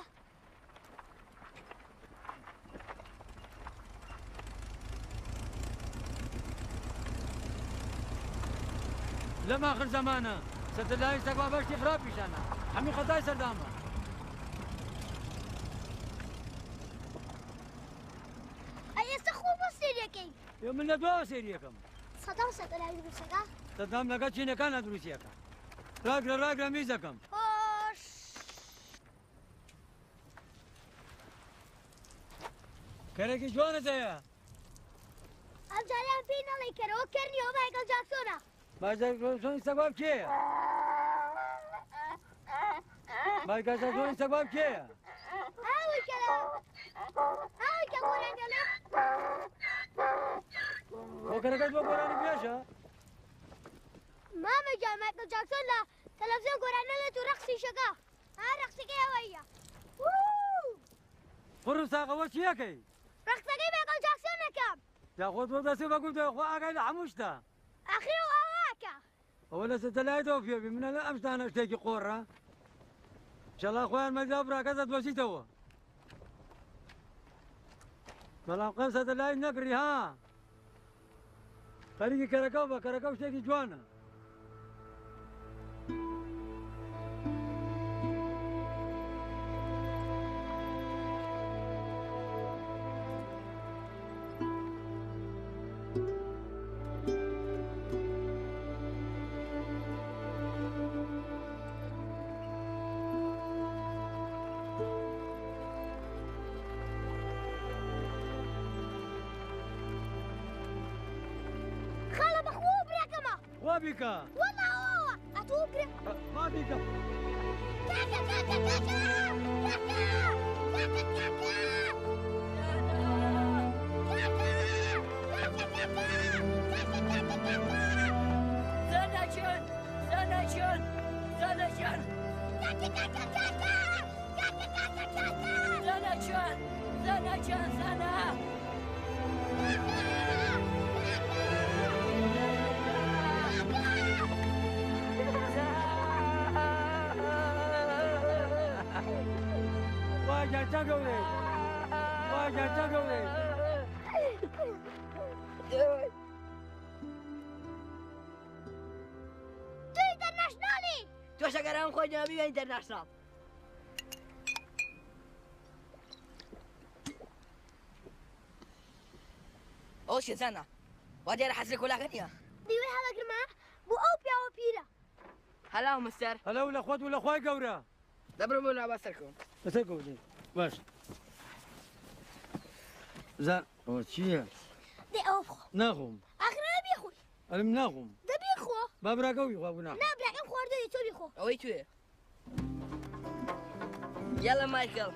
Speaker 10: لەم ئاخر زەمانە سەتەلایت سەگوا بەشتی خراپ پیشانە هەمی خەتای سەردامە.
Speaker 2: ئەی ئێستا خۆ بۆ سێریەکەی؟
Speaker 10: ئێ من لە دواوە سێریەکەم.
Speaker 2: سەدام سەتەلایت دروستەکە؟
Speaker 10: سەدام لەگەڵ چینەکانە دروستیەکە. ڕاگرە ڕاگرە میزەکەم.
Speaker 2: هۆش.
Speaker 10: کەرێکی جوانت هەیە.
Speaker 2: ئەم جارەیان پێی نەڵێی کەرەوە کەر نییە ئەو مایکڵ جاکسۆنە.
Speaker 10: مایکڵ جاکسۆنی سەگباب کێیە؟ مایکڵ جاکسۆنی سەگباب کێیە؟
Speaker 2: ئەوەی کە ئەوەی کە گۆرانی دەڵێ.
Speaker 10: ئەوە کەرەکەت بۆ گۆرانی بێژە؟
Speaker 2: مامە گیان مایکل جاکسۆن لە تەلەڤزیۆن گۆرانی نەڵێت و ڕەقسی شەکا. ها ڕەقسەکەی ئەوەیە.
Speaker 10: قوڕ و ساغەوە چی ئەکەی؟
Speaker 2: ڕەقسەکەی مایکل جاکسۆن ئەکەم.
Speaker 10: جا خۆت بۆ دەستی بە گوتەوە خوا ئاگای لە هەموو شتە.
Speaker 2: ئاخر ئەو ئاوا ئەکا.
Speaker 10: ئەوە لە سەتەلایتەوە پێ بی منە ئەم شتانە شتێکی قۆڕە. ئینشەڵا خۆیان مەجلا و براکەت دەتدۆزیتەوە. بەڵام قەت سەتەلایت نەکڕی ها. خەریکی کەرەکەو بە کەرەکەو شتێکی جوانە.
Speaker 2: خاڵە بەخوا و براکەمە.
Speaker 10: خوا بیکە.
Speaker 2: وەڵا ئەوە ئەتوو برا.
Speaker 10: با بیکە.
Speaker 2: کاکە کاکە کاکە کاکە کاکە کاکە کاکە کاکە کاکە کاکە کاکە کاکە.
Speaker 1: زانا گیان زانا گیان زانا گیان.
Speaker 2: کاکە کاکە کاکە کاکە کاکە کاکە.
Speaker 1: زانا گیان زانا گیان زانا.
Speaker 10: وای گیان چەند گەورەی وای گیان چەند گەورەی.
Speaker 2: تۆ ئینتەرناشناڵی.
Speaker 1: تۆش ئەگەر ئەم خۆی دەبی بە ئینتەرناشناڵ. ئەوە چیە زانا؟ وا دیارە حەز لە کۆلاکە نییە.
Speaker 2: دیوەی هەڵەگرمە بۆ ئەو پیاوە پیرە.
Speaker 1: هەلاو مستەر.
Speaker 10: هەلاو لە خۆت و لە خوای گەورە.
Speaker 1: دەبرم بۆ لا با سەرکەوم.
Speaker 10: بەسەرکەوتن باش. زان ئەوە چییە؟
Speaker 2: دەی ئەوە بخۆ.
Speaker 10: ناخۆم.
Speaker 2: ئاخر ئەوە بیخۆی.
Speaker 10: ئەرم ناخۆم.
Speaker 2: دە بیخۆ.
Speaker 10: با براکەو بیخوا گوناح.
Speaker 2: نا براکەم خواردووی تۆ بیخۆ.
Speaker 1: ئەوەی توێ. یالا مایکل.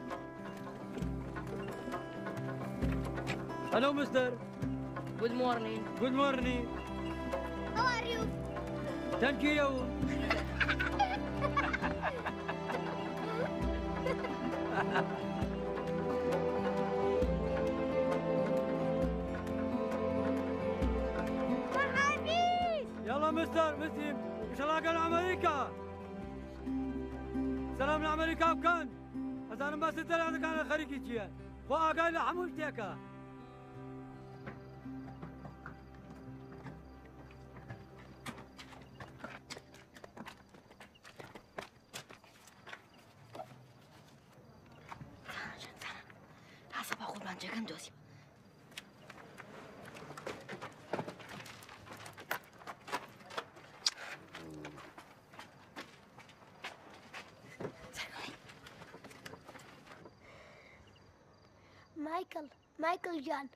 Speaker 10: Hello mister.
Speaker 1: Good morning.
Speaker 10: Good morning.
Speaker 2: How are you?
Speaker 10: Thank you. يلا مستر مستي ان شاء الله امريكا سلام لامريكا بکەن ئەزانم باسی دەرانەکانە خەریکی چییە خۆ ئاگای لە هەموو شتێکە.
Speaker 1: تاسە بە قوربان جێگەم دۆزی.
Speaker 2: مایکل مایکل گیان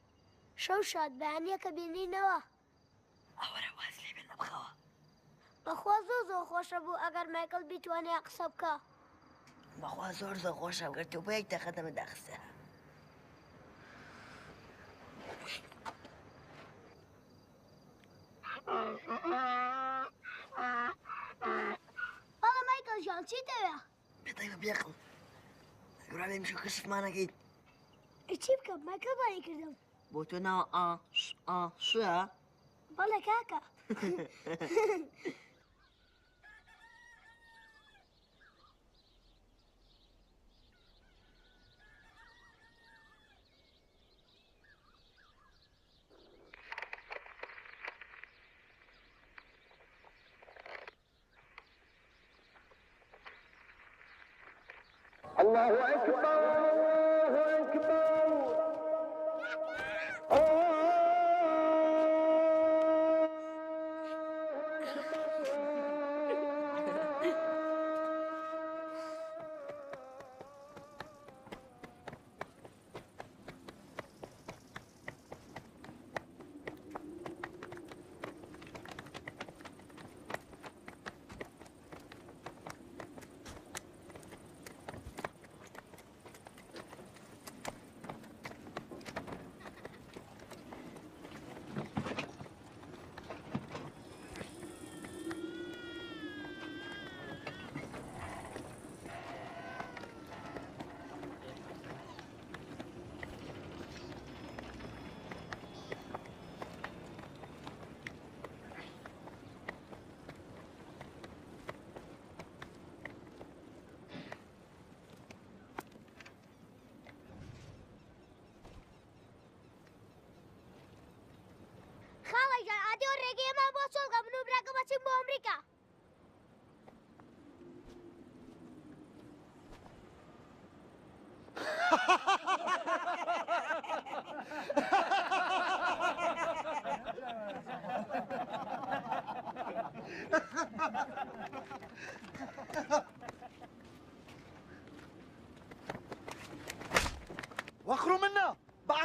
Speaker 2: شەو شاد بەیانیەکە بینینەوە.
Speaker 1: ئەوەرە واز لێ بێنە بخەوە.
Speaker 2: بەخوا زۆر زۆر خۆشە بوو ئەگەر مایکل بیتوانێ قسە بکە.
Speaker 1: بەخوا زۆر زۆر خۆشە گەر تۆ بۆ یەک دەقە دەمت داخستە.
Speaker 2: بەڵێ مایکل گیان چی دەوێ؟
Speaker 1: بێتەنگ بێقڵ گورانێ مشو کەشفمانەکەیت.
Speaker 2: چی بکەم مایکل بانی کردم.
Speaker 1: بۆ تۆ ناوە ئا ش ئا شە؟
Speaker 2: بەڵێ کاکە.
Speaker 12: الله أكبر الله أكبر.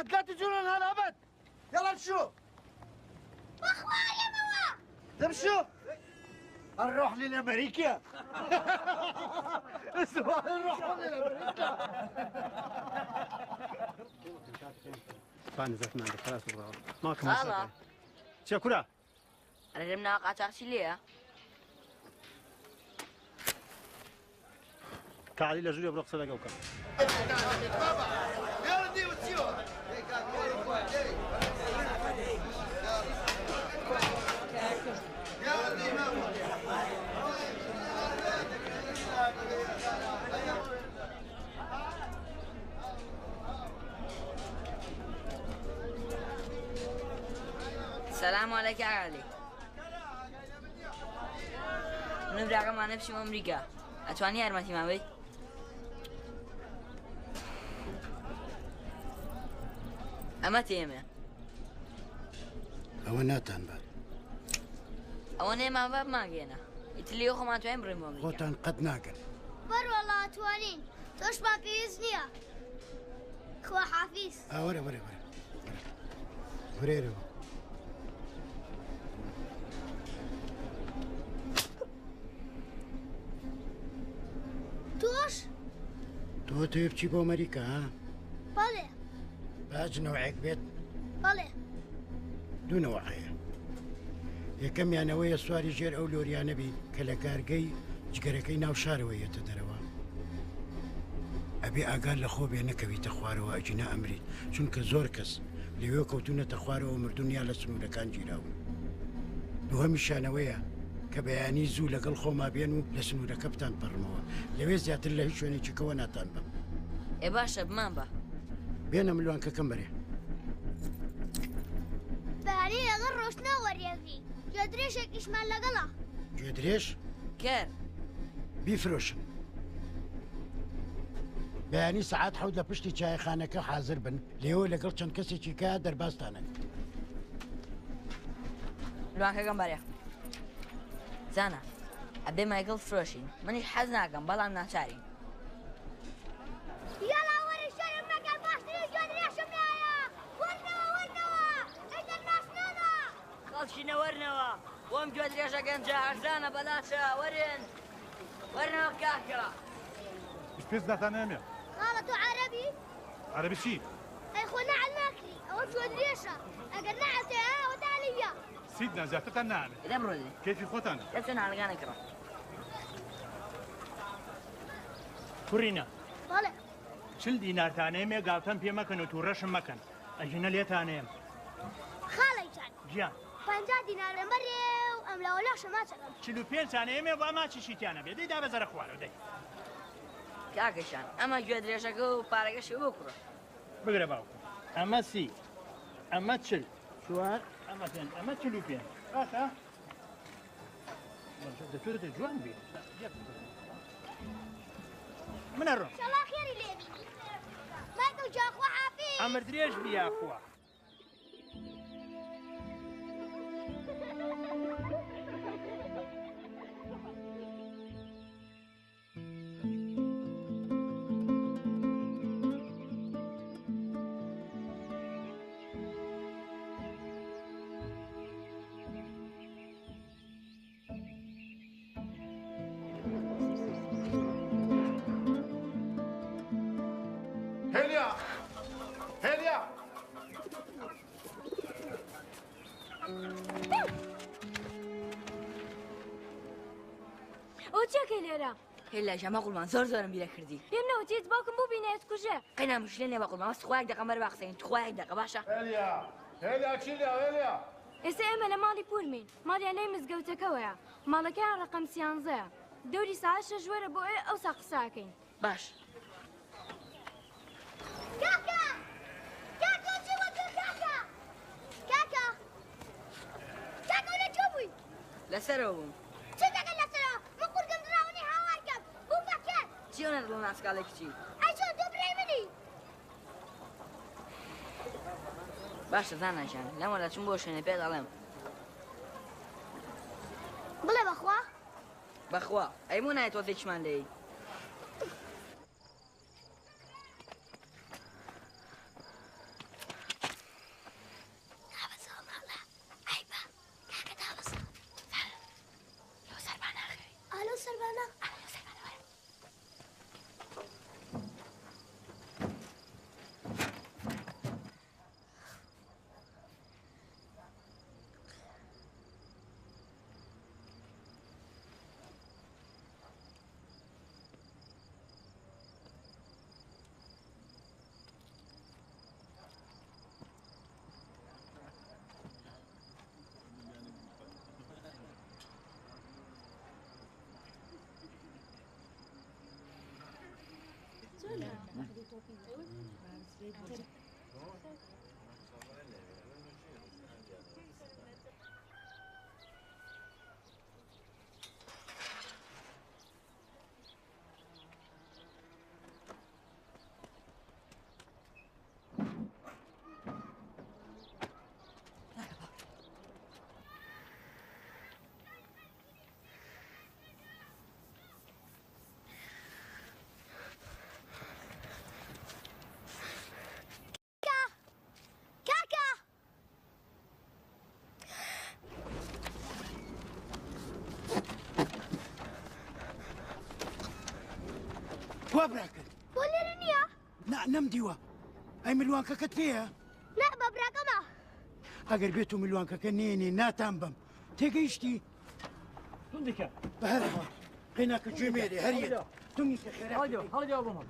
Speaker 13: بعد لا تجون هنا ابد. يلا امشوا.
Speaker 2: بخوا يا بابا.
Speaker 13: تمشوا. نروح للامريكا. اسمع نروح للامريكا.
Speaker 4: خاڵە
Speaker 7: چێ کورە؟
Speaker 1: ئەرێ لەم ناوە قاچاخچی لێیە؟
Speaker 7: کاعلی لە ژوورێ بڕۆ قسە لەگەڵ بکە.
Speaker 1: سلام علیک علی. من و براکەمانە بچیم ئەمریکا. ئەتوانی یارمەتیمان بەیت؟ ئەمە تێمە.
Speaker 5: ئەوە ناتان بات.
Speaker 1: ئەوە نێمان بە بمانگەێنە. ئیتر لێ خۆمان توانین بڕۆین بۆ ئەمریکا.
Speaker 5: خۆتان قەت ناگەن.
Speaker 2: بەروەڵا توانین. تۆشمان پێویست نییە. خوا حافیز.
Speaker 5: وەرە وەرە وەرە وەرێرەوە.
Speaker 2: تۆش؟
Speaker 5: تۆ تێ بچی بۆ ئەمریکا ها؟
Speaker 2: بەڵێ.
Speaker 5: باج نەوعێک بێت؟
Speaker 2: بەڵێ.
Speaker 5: دوو نەوع هەیە. یەکەمیانەوەیە سواری ژێر ئەو لۆریانە بی کە لە کارگەی جگەرەکەی ناو شارەوە یەتە دەرەوە. ئەبێ ئاگات لە خۆ بێ نەکەویتە خوارەوە ئەگینا ئەمریت، چونکە زۆر کەس لەوێ کەوتونەتە خوارەوە مردوون یا لە سنوورەکان گیراون. دووهەمیشانەوەیە کە بەیانی زوو لەگەڵ خۆما بێن و لە سنوورەکە بتان پەڕمەوە. لەوێ زیاتر لە هیچ شوێنێکی کەوە ناتان بەم.
Speaker 1: ئێ باشە بمان بە.
Speaker 5: بێنە ملوانکەکەم بەرێ.
Speaker 2: بەیانی لەگەڵ ڕۆشتنەوە وەریەگری. گوێدرێژێکیشمان لەگەڵە.
Speaker 5: گوێدرێژ؟
Speaker 1: کەر.
Speaker 5: بیفرۆشن. بەیانی سەعات 7 لە پشتی چایخانەکە حازر بن، لێوە لەگەڵ چەند کەسێکی کە دەربازتانن.
Speaker 1: ملوانکەکەم بەرێ. زانا ئەبێ مایکڵ فرۆشین. منیش حەز ناکەم بەڵام ناچارین.
Speaker 2: یاڵا وەرە شەرم مەکە باشترین گوێدرێژم لایە. وەرنەوە وەرنەوە ئیتر ناسنامە.
Speaker 1: خەڵکی نەوەرنەوە بۆم گوێدرێژە گەنجە ئەرزانە بەلاشە. وەرن وەرنەوە کاکە.
Speaker 14: پێش ناتان نامێ.
Speaker 2: خاڵە تۆ عەرەبی؟
Speaker 14: عەرەبی چی؟
Speaker 2: ئەی خۆ نەعل ناکری ئەوە گوێدرێژە. ئەگەر نەعلتێ ئەوە تالیە.
Speaker 14: سیدنا زیاترتان نامێ.
Speaker 1: لەم ڕۆژێ.
Speaker 14: کەیفی خۆتانە.
Speaker 1: دەچۆن ناڵەکانە کڕە.
Speaker 15: کوڕینە.
Speaker 2: بەڵێ.
Speaker 15: 40 دینارتانەیە گاڵتەم پێ مەکەن و تووڕەشم مەکەن. ئەژینە لێتانەیەم.
Speaker 2: خاڵی جان.
Speaker 15: گیان.
Speaker 2: 50 دینار لەم بەرێ و ئەم لەوە لاشە ماچەکەم.
Speaker 15: 45 تانەیەمێ با ماچیشیتیانە بێ. دەی دابەزەرە خوارەوە دەی.
Speaker 1: کاکەشان ئەمە گوێدرێژەکە و پارەکەشی بۆ کوڕە.
Speaker 15: بگرە باوکم. ئەمە 30، ئەمە 40، 4، ئەمە 5، ئەمە 45. باشە؟ دەتوێتە جوان بێ. من ئەڕۆم.
Speaker 2: شەڵا خێری لێبینی. مایکڵ جان خوا حافیز.
Speaker 15: ئەمر درێژ بی یاخوا.
Speaker 14: هێلیا هێلیا
Speaker 8: ئەوە چیەکەی لێرە؟
Speaker 1: هێلا ژەمە قوربان زۆر زۆرم بیرە کردی.
Speaker 8: پێم نەوتیت باوکم بوو بینێت کوژێ.
Speaker 1: قەینا مشکلە نییە بە قوربان، بەس خوایەک دەقە مەرە با قسەین، خوایەک دەقە باشە.
Speaker 14: هێلیا هێلیا چیلیا هێلیا.
Speaker 8: ئێستا ئێمە لە ماڵی پورمین، ماڵیان لای مزگەوتەکەوەیە، ماڵەکەیان ڕقم 13ەیە. دەوری سەعات 6 وەرە بۆ ئێ ئەوسا قساکەین.
Speaker 1: باش.
Speaker 2: کاکە کاکە چی بۆ تۆ کاکە کاکە کاکە لە کوێ بووی؟
Speaker 1: لەسەرەوە بووم.
Speaker 2: چ دەکەن لەسەرەوە؟ من قورگم دراونی هاوار کەم بوو بەکەر.
Speaker 1: چی ئەو نەدڵ ناسکاڵی کچی؟
Speaker 2: ئەی چۆن تۆ برای منی؟
Speaker 1: باشە زانا گیان لەمە دەچم بۆ شوێنێ پێت ئەڵێم.
Speaker 2: بڵێ بەخوا؟
Speaker 1: بەخوا ئەی بۆ نایە تۆزێکیشمان لێی؟
Speaker 2: کاکە
Speaker 5: کوا براکەت؟
Speaker 2: بۆ لێرە نییە؟
Speaker 5: نا نەمدیوە. ئەی ملوانکەکەت پێیە؟
Speaker 2: نا بە براکەمە.
Speaker 5: ئەگەر بێت و ملوانکەکە نێنێ ناتان بەم. تێگەیشتی؟
Speaker 15: توندیکە.
Speaker 5: بە هەر حاڵ قیناکە گوێ مێرێ هەر یەک. تونگیکە خێرا.
Speaker 15: هەڵگەوە هەڵگەوە بۆ ماڵ.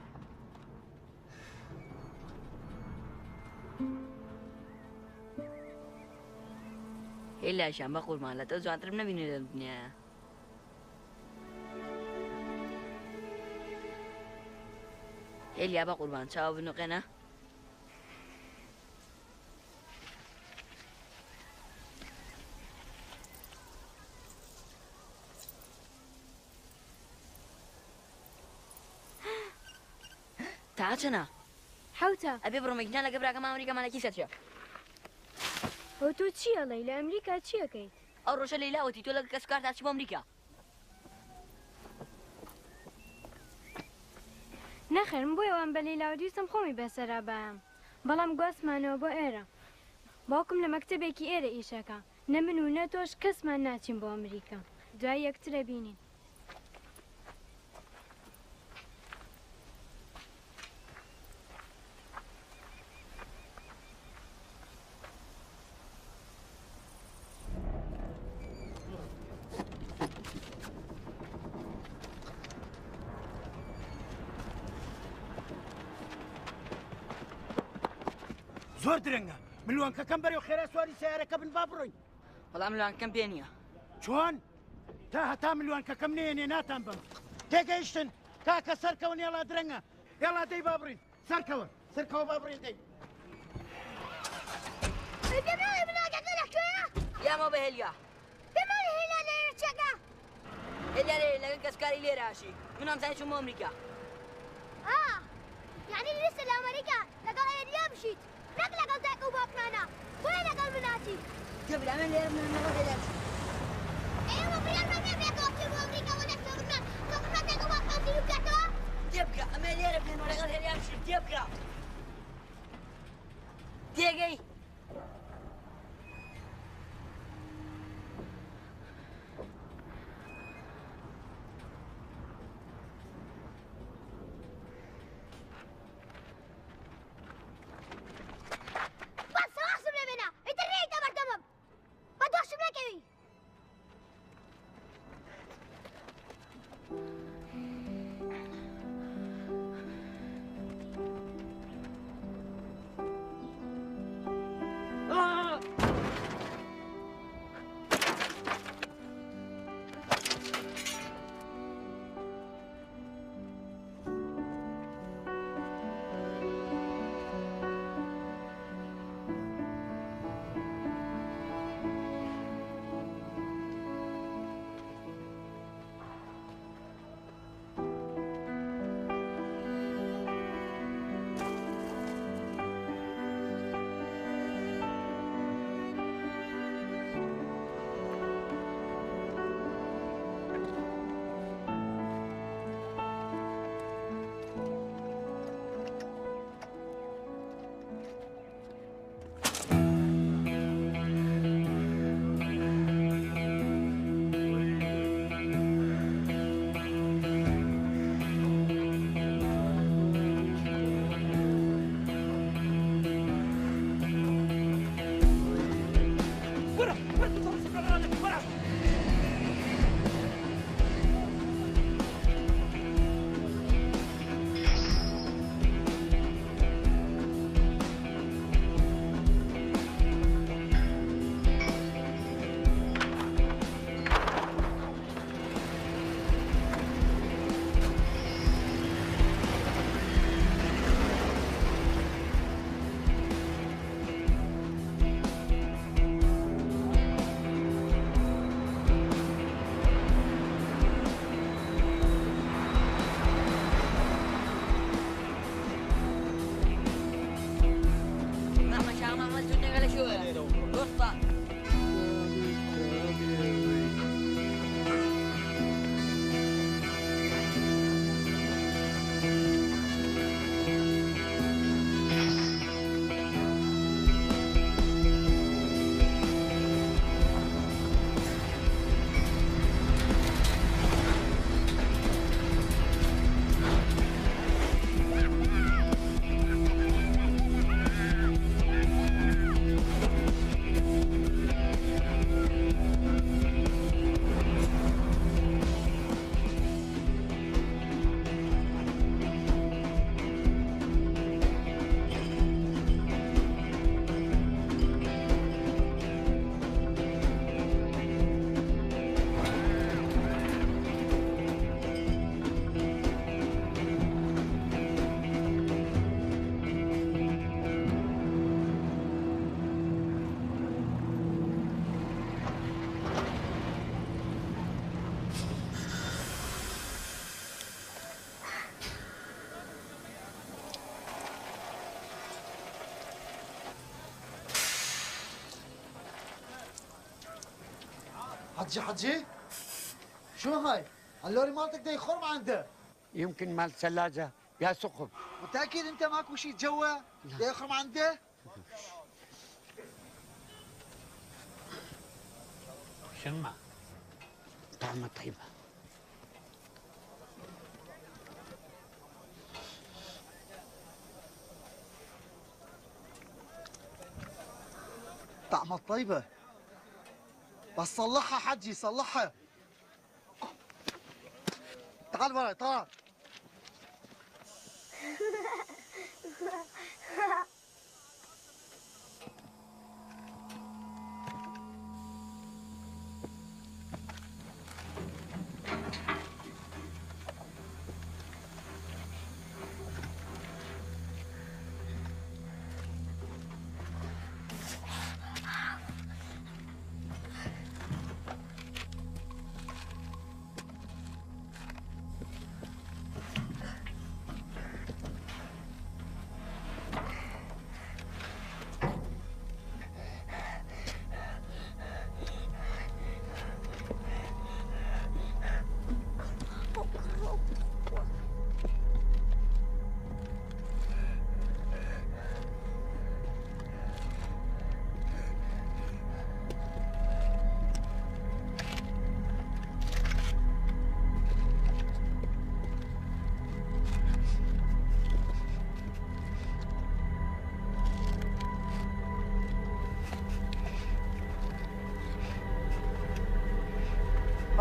Speaker 1: هێلیا گیان بەقوربان لە تۆ جوانترم نەبینی لەم دنیایە. هێلیا بەقوربان چاوە بنوقێنە. تا چەنە؟
Speaker 8: حەوتە.
Speaker 1: ئەبێ بڕۆم گیان لەگە براکەم ئەمریکامان لە کیسە چیە؟
Speaker 8: ئەو تۆ چی ئەڵێی لە ئەمریکا چی ئەکەیت؟
Speaker 1: ئەو ڕۆژە لەیلا وتی تۆ لەگە کەسوکارتا چی بۆ ئەمریکا؟
Speaker 8: نەخێر من بۆیە وام بە لەیلا وت ویستم خۆمی بەسەرا بایەم بەڵام گواستمانەوە بۆ ئێرە باوکم لە مەکتەبێکی ئێرە ئیشەکا نە من و نە تۆش کەسمان ناچین بۆ ئەمریکا دوای یەکترە بینین.
Speaker 5: زۆر درەنگە ملوانکەکەم بەرەو خێرا سواری سیارەکە بن با بڕۆین.
Speaker 1: وەڵا ملوانکەم پێ نییە.
Speaker 5: چۆن؟ تا هەتا ملوانکەکەم نەیەنێ ناتان بەم. تێگەیشتن؟ کاکە سەرکەون ئێڵا درەنگە. ئێڵا دەی با بڕین. سەرکەوە سەرکەوە با بڕین دەی.
Speaker 2: ئەی پێم ناڵێی ملوانکەکە لە کوێیە؟
Speaker 1: یامەوە بە هێلیا.
Speaker 2: پێم ناڵێی هێلیا لێرە چیەکا؟
Speaker 1: هێلیا لێرە لەگەڵ کەسوکاری لێرە ئەژی. من وامزانی چووم بۆ ئەمریکا.
Speaker 2: ئا یەعنی ویستت لە ئەمریکا لەگەڵ هێلیا بژیت نەک لەگەڵ دایک و باوکمانا بۆیە لەگەڵ من هاتی.
Speaker 1: گوێ بدە ئەمن لێرە من لەگەڵ هێلیا بژیم.
Speaker 2: ئێوە بڕیارمان نییە پێکەوە بچین بۆ ئەمریکا بۆ لای سۆگرمان سۆگرمان دایک و باوکمان زیندوو بکاتەوە؟
Speaker 1: تێبگە ئەمە لێرە بێن و لەگەڵ هێلیا بژیم تێبگە تێگەی.
Speaker 2: بەس وازم لێ بێنە ئیتر نەیەیتە بەردەمم بە دۆشم نەکەوی.
Speaker 13: حجي حجي شو هاي؟ اللوري مالتك ده يخرم عنده.
Speaker 9: يمكن مال ثلاجة يا ثقب.
Speaker 13: متأكد انت ماكو شيء جوا؟ ده يخرم عنده؟
Speaker 9: شمع طعمه طيبة.
Speaker 13: طعمه طيبة بس صلحها حجي صلحها. تعال وراي تعال.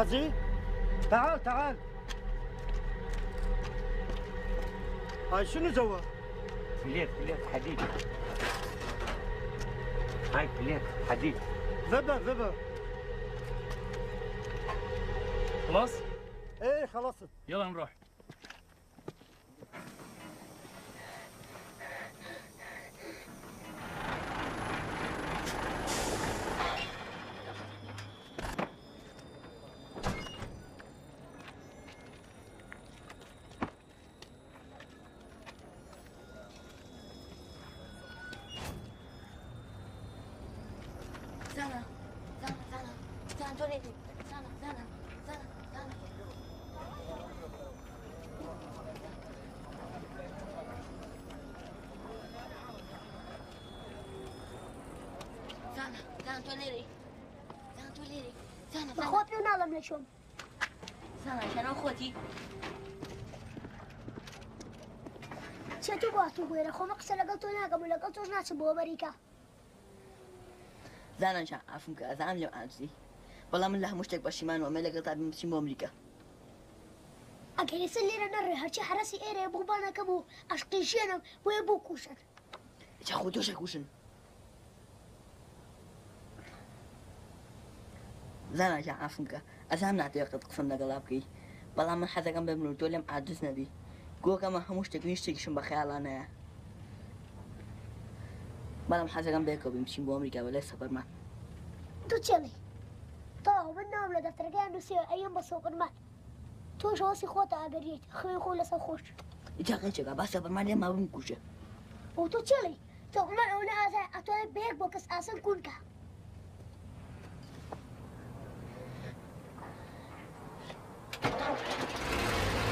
Speaker 13: حجي تعال تعال. هاي شنو جوا؟
Speaker 9: plate plate حديد. هاي plate حديد.
Speaker 13: ذبه ذبه.
Speaker 4: خلاص؟
Speaker 13: ايه خلصت.
Speaker 4: يلا نروح.
Speaker 1: زانا زانا زانا زانا تۆ لێ زانا زانا زانا زانا. زانا زانا تۆ لێرەی زانا تۆ لێرەی زانا.
Speaker 2: بەخوا پێ ناڵێم لە چۆم.
Speaker 1: زانا شەنەوە خۆتی
Speaker 2: چێ تۆ بۆ هاتوو بۆێرە؟ خۆمە قسە لەگەڵ تۆ ناکەم و لەگەڵ تۆش ناچم بۆ ئەمریکا.
Speaker 1: زانا جان عەفوم کە ئەزانم لێم عاجزی، بەڵام من لە هەموو شتێک پەشیمانم ئەمە لەگەڵ تا بچین بۆ ئەمریکا.
Speaker 2: ئەگەر ئێستا لێرە نەڕێ هەرچی حەرەسی ئێرەیە بۆ بانەکەم و عەشقی ژیانم بۆیە بۆ کوشن.
Speaker 1: جا خۆ تۆش ئەکوشن. زانا جان عەفوم کە ئەزانم ناتەوێ قەت قسەم لەگەڵا بکەی، بەڵام من حەزەکەم بمرم و تۆ لێم عاجز نەبی. گۆکەمە هەموو شتێک هیچ شتێکیشم بە خەیاڵا نایە. بەڵام حەزەکەم بەیەکەوە بین بچین بۆ ئەمریکا بەلای سەفەرمان.
Speaker 2: تۆ چێڵی؟ تەواو من ناوم لە دەفتەرەکەیان نووسیوە ئەیەم بە سەفەرمان. تۆش هەوەسی خۆتە ئەگەر یەیت خوێن خۆ لەسەر خۆش.
Speaker 1: جا قەیچێکە با سەفەرمان لێما بمکوژێ.
Speaker 2: ئەو تۆ چێڵی؟ سەفەرمان ئەوەنە ئازایە ئەتوانێت بە یەک بۆ کەس ئاسن کون کە.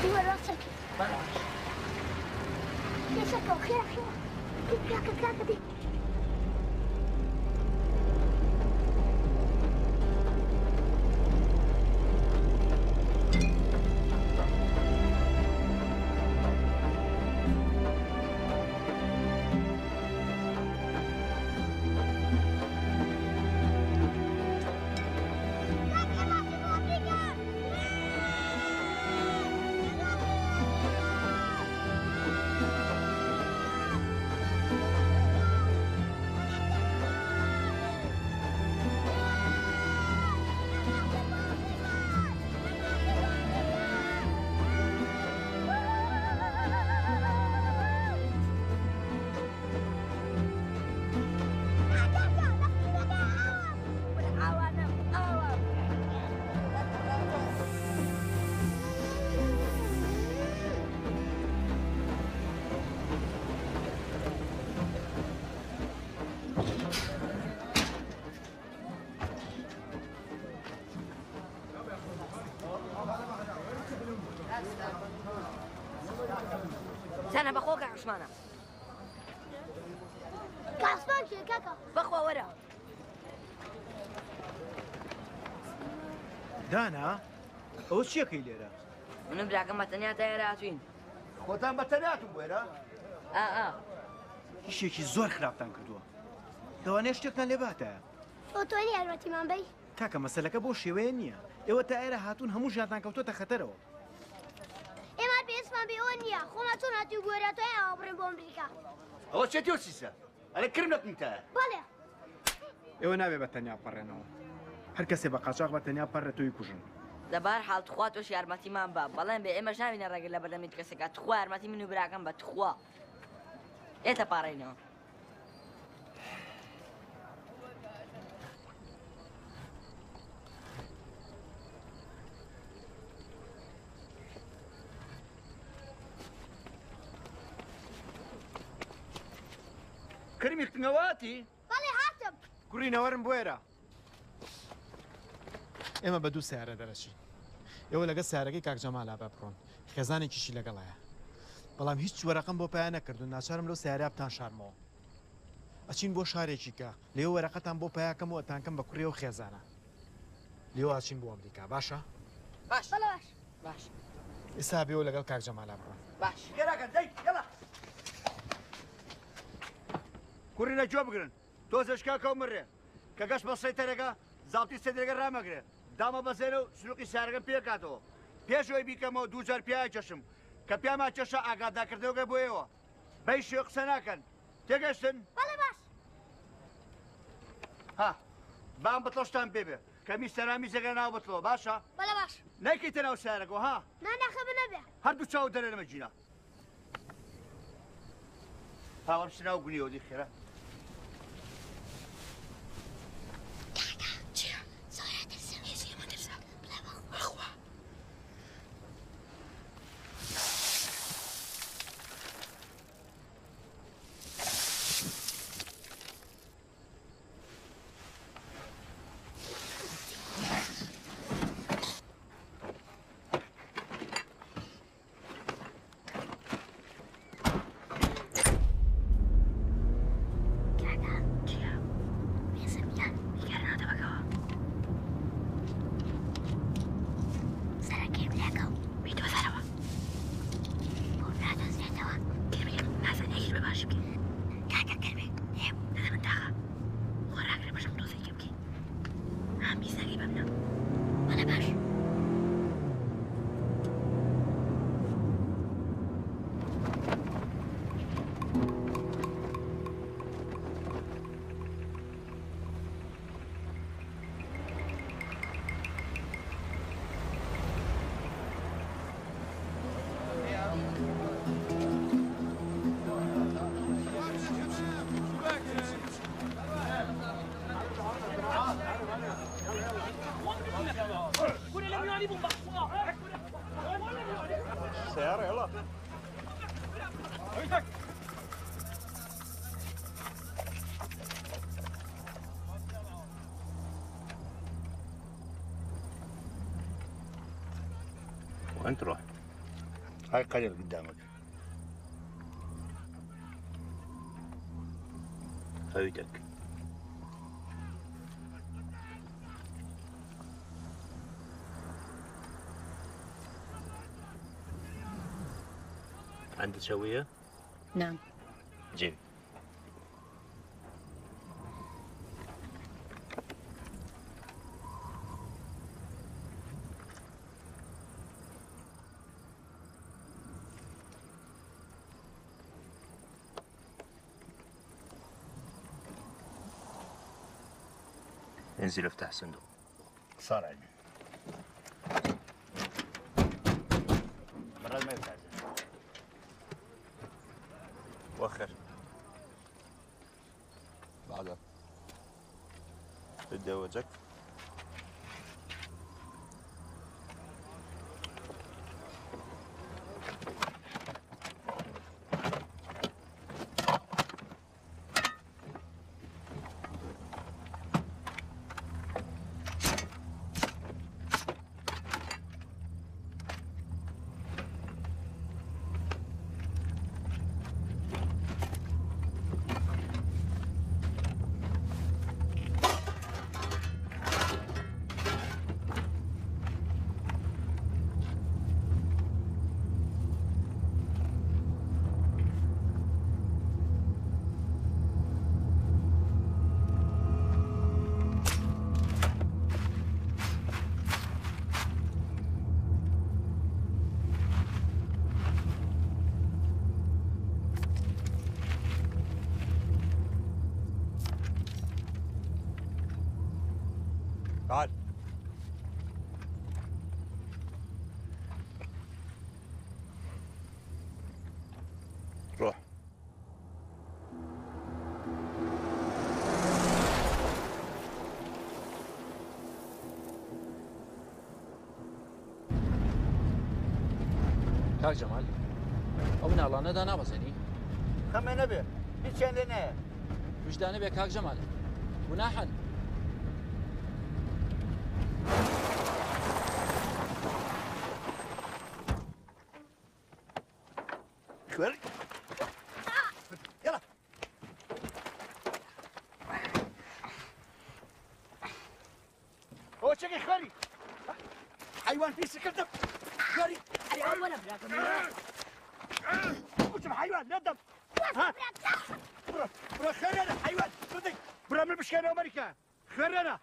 Speaker 2: دووبارە سەرکەوت. سەرکەوت خێرا خێرا. کاکە کاکە دێ.
Speaker 1: کوشمانە.
Speaker 2: کاسمان کێ کاکە؟
Speaker 1: بەخوا وەرە.
Speaker 7: دانا ئەوە چیەکەی لێرە؟
Speaker 1: منم براکەم بە تەنیا تا ئێرە هاتوین.
Speaker 5: خۆتان بە تەنیا هاتوون بۆ ئێرە؟
Speaker 1: ئا ئا.
Speaker 7: ئیشێکی زۆر خراپتان کردووە. لەوانەیە شتێکتان لێ باتایە.
Speaker 2: تۆ توانی یارمەتیمان بەی؟
Speaker 7: کاکە مەسەلەکە بەو شێوەیە نییە. ئێوە تا ئێرە هاتوون هەموو ژیانتان کەوتۆتە خەتەرەوە.
Speaker 2: ئێمە پێویستمان بە ئێوە نییە. خۆمان چۆن هاتووین بۆ ئێرە توانی ئاوا بڕۆین بۆ ئەمریکا.
Speaker 5: ئەوە چێتی و سیسە؟ ئەرێ کرم نەکونتایە.
Speaker 2: بەڵێ.
Speaker 7: ئێوە نابێ بە تەنیا بپەڕێنەوە. هەر کەسێ بە قاچاخ بە تەنیا بپەڕێ تۆی کوژن.
Speaker 1: دە بەهەر حاڵ تخوا تۆش یارمەتیمان بە. بەڵێن بێ ئێمەش نابینە ڕێگر لە بەردەم هیچ کەسێکا. تخوا یارمەتی من و براکەم بە تخوا. ئێتە پاڕێینەوە.
Speaker 5: کرمی کنەواتی؟
Speaker 2: بەڵێ هاتم.
Speaker 7: کوڕینە وەرن بۆ ئێرە. ئێمە بە دوو سەیارە دەرەچین. ئێوە لەگەڵ سەیارەکەی کاک جەمالا با بڕۆن. خێزانێکیشی لەگەڵایە. بەڵام هیچ وەرەقەم بۆ پەیا نەکردوون، ناچارم لەو سەیارەیە بتانشارمەوە. ئەچین بۆ شارێکی کە لێوە وەرەقەتان بۆ پەیا کەم و ئەتانکەم بە کوڕی ئەو خێزانە. لێوە ئەچین بۆ ئەمریکا. باشە؟
Speaker 1: باش.
Speaker 2: بەڵێ باش.
Speaker 1: باش.
Speaker 7: ئێستا بێوە لەگەڵ کاک جەمالا بڕۆن.
Speaker 1: باش.
Speaker 5: خێراکەن دەی یەڵا. کوڕینە گوێ بگرن. تۆزێ شکاکە و مڕێ. کە گەشت بە سەیتەرەکە، زاڵتی سێدرەکە ڕامەگرێ. دامەبەزێنە و سنووقی سەیارەکەم پێ کاتەوە. پێش ئەوەی بیکەمەوە دوو جار پیایا کێشم. کە پیامان کێشا ئاگادارکردنەوەکە بۆ ئێوە. بەهیچ شێوەیەک قسە ناکەن. تێگەشتن؟
Speaker 2: بەڵێ باش.
Speaker 5: ها. با ئەم بتڵەشتان پێ بێ. کە میز تەنها میزەکە ناو بتڵەوە باشە؟
Speaker 2: بەڵێ باش.
Speaker 5: نەیکەیتە ناو سەیارەکەوە ها؟
Speaker 2: نا نا خەمت نەبێ.
Speaker 5: هەردوو چاوت دەرێنمە گینا. هاوار بچە ناو گونیەوە دی خێرا.
Speaker 14: سيارة يلا
Speaker 6: وين تروح؟
Speaker 5: هاي قرية قدامك.
Speaker 6: هويتك. عندك هوية؟
Speaker 1: نعم.
Speaker 6: جيب. انزل افتح الصندوق.
Speaker 5: صار عندي. مرات ما يفتح.
Speaker 6: وخر. بعدها. بدي وجهك.
Speaker 16: کاک جەمال ئەو مناڵانە دانابەزێنی؟
Speaker 5: خەمێ نەبێ هیچیان لێ نایە.
Speaker 16: ویژدانە بێ کاک جەمال گوناحن.
Speaker 5: خوێڕی يلا هو چەکەی خوێڕی حیوان پیسی کردم خوێڕی
Speaker 1: حیوان وەرە براکەم
Speaker 5: وتم حیوان نەدەم ها بڕۆ بڕۆ خوێڕێنە حیوان بدەی بڕۆ من بشکێنەوە ئەمریکا خوێڕێنە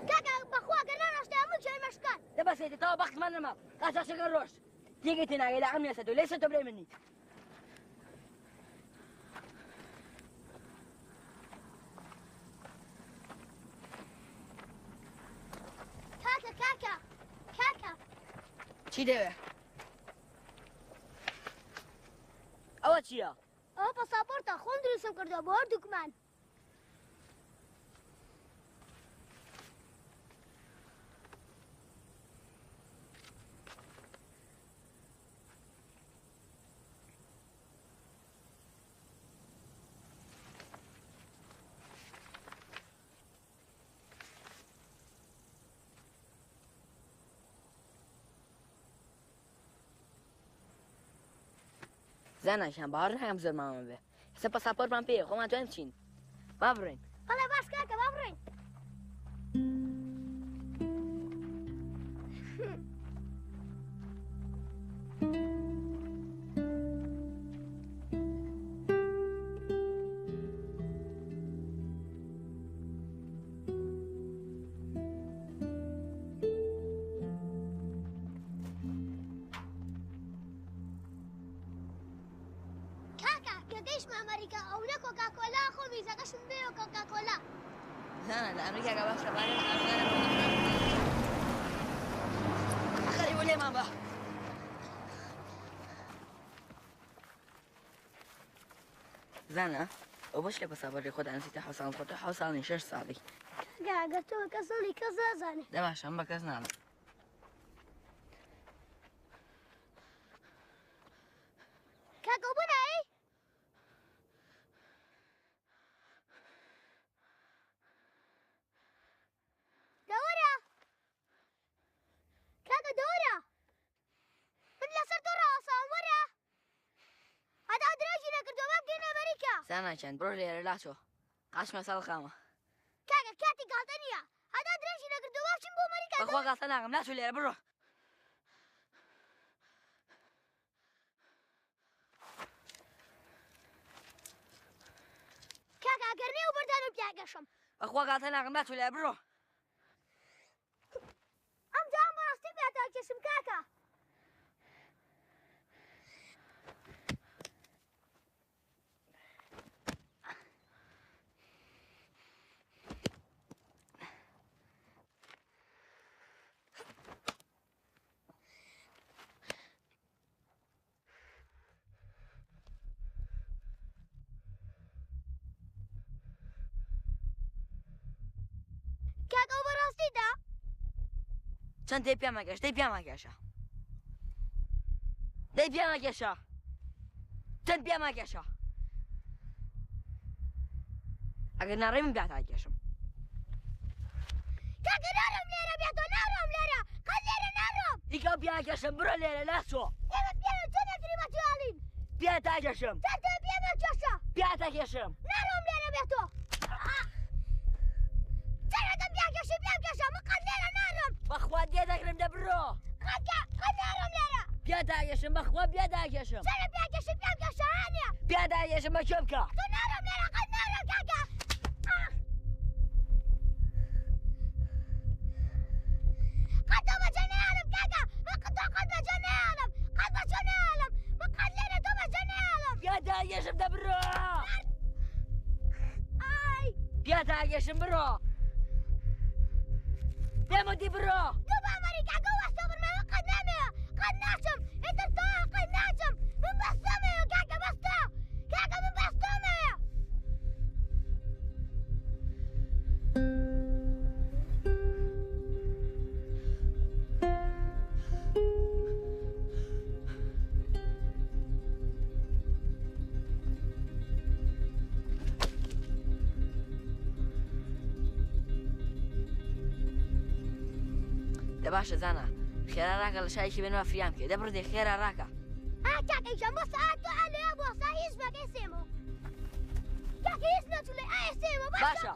Speaker 2: کاکە بەخوا گەر نەڕۆشتە هەموو کوێی مەشکان.
Speaker 1: دە بەسێتە تەوا بەختمان نەما قاچاخچەکە ڕۆشت تێگەی تێناگەی لە عەقڵم لەسەر تۆ لەسەر تۆ برای من نیت.
Speaker 2: کاکە کاکە کاکە
Speaker 1: چی دەوێ؟ ئەوە چییە؟
Speaker 2: ئەوە پاساپۆرتە خۆم دروستم کردووە بۆ هەردووکمان.
Speaker 1: زاناشان باوەڕ ناکەم زۆر ماوە بێ ئێستا پاساپۆرتمان پێیە خۆمان توانین بچین با بڕۆین.
Speaker 2: بەڵێ باش کاکە با بڕۆین. کاکە کە گەیشتمە ئەمریکا ئەونە کۆکاکۆلا خۆم ویزەکەشم بێوە کۆکاکۆلا.
Speaker 1: زانا لە ئەمریکا گا باشە بارێ خەری بۆ لێمان بە. زانا ئەو بۆچ لە پەساپۆرتی خۆت ئەنووسیتە حەوت ساڵ خۆ تۆ حەوت ساڵ نی شەش ساڵی.
Speaker 2: کاکە ئەگەر تۆ بە کەس نەڵێی کەس نازانێ.
Speaker 1: دە باشە من بە کەس ناڵێم.
Speaker 2: کاکە بۆ نایەی؟ دەوەرە کاکە دەوەرە من لەسەر تۆ ڕاوەساوم وەرە هەتا درێژی نەکردووە با بگەینە ئەمریکا.
Speaker 1: زانا گیان بڕۆ لێرە لاچۆ قاچمە سەڵقامە.
Speaker 2: کاکە کاتی گاڵتە نییە هەتا درێژی نەکردووە با بچین بۆ ئەمریکا.
Speaker 1: بەخوا گاڵتە ناکەم لاچۆ لێرە بڕۆ.
Speaker 2: کاکە ئەگەر نێ و بەردان و پیاگەشم.
Speaker 1: بەخوا گاڵتە ناکەم لاچۆ لێرە بڕۆ.
Speaker 2: ئەم جام بەڕاستی پیاتاکێشم کاکە. کاک ئەو بەڕاستیدا؟
Speaker 1: چەند دەی پێمەکێش دەی پێمەکێشە دەی پێمەکێشە چەند پێمەکێشە ئەگەر ناڕێ من بیاتاکێشم.
Speaker 2: کاکە ناڕۆم لێرە بێتۆ ناڕۆم لێرە قەت لێرە ناڕۆم.
Speaker 1: ئیکا پیاکێشم بڕۆ لێرە لاچۆ.
Speaker 2: ئێمە پیاوە چۆن یەکتری بە توێڵین؟
Speaker 1: پیاتاکێشم.
Speaker 2: چەند تۆ پێمەکێشە؟
Speaker 1: پیاتاکێشم.
Speaker 2: ناڕۆم لێرە بێتۆ. چەند ئەتەم پیاکێشی پێمکێشە من قەت لێرە ناڕۆم.
Speaker 1: بەخوا دێدەگرم دە بڕۆ.
Speaker 2: قەت قەت ناڕۆم لێرە.
Speaker 1: پیاتاکێشم بەخوا پیاتاکێشم.
Speaker 2: چەند پیاکێشی پێمکێشە هانیە؟
Speaker 1: پیاتاکێشم بە کوێ بکە؟
Speaker 2: تۆ ناڕۆم لێرە قەت ناڕۆم کاکە. قەت تۆ بەجێ نەیاڵم کاکە من قەت تۆ قەت بەجێ نەیاڵم قەت بەجێ نەیاڵم من قەت لێرە تۆ بەجێ نەیاڵم.
Speaker 1: پیاتاکێشم دە بڕۆ.
Speaker 2: ئای
Speaker 1: پیاتاکێشم بڕۆ. پێم وتی بڕۆ.
Speaker 2: گو بە ئەمەریکا گو وەستۆ برمە من قەت نامەوێ قەت ناچم ئیتر تۆ قەت ناچم من بەس تۆمەوێ کاکە بەس تۆ کاکە من بەس تۆمەوێ.
Speaker 1: دە باشە زانا خێرا ڕاکە لە شایەکی بێنەوە فریام کێ دە بڕدێ خێرا ڕاکە.
Speaker 2: ئا کاکە گیان بۆسە ئا تۆ ئا لێیە بۆسە هیچ مەکە سێمۆ کاکە هیچ نەچوو ئا سێمۆ باشە.
Speaker 1: باشە.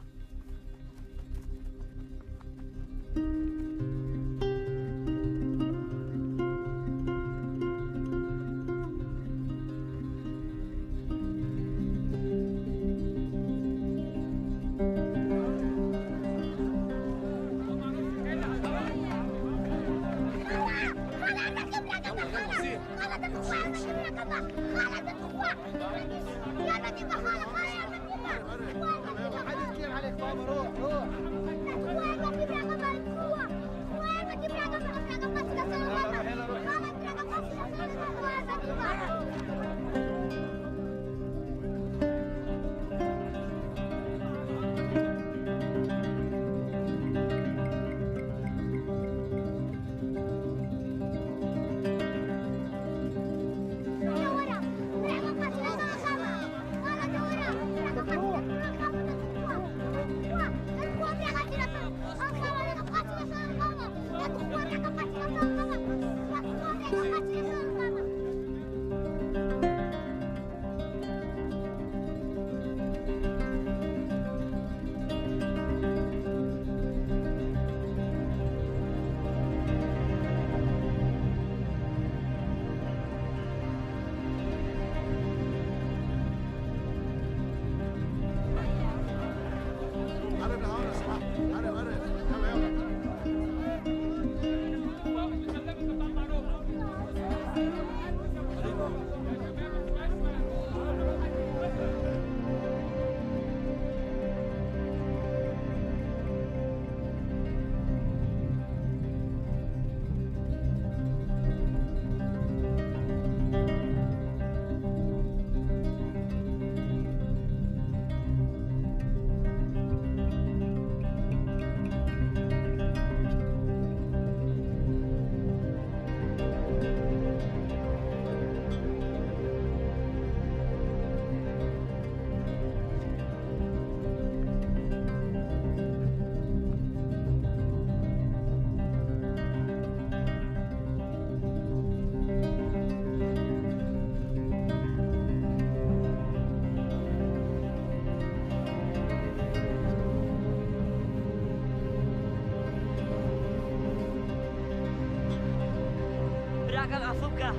Speaker 1: براکەم عەفو بکە.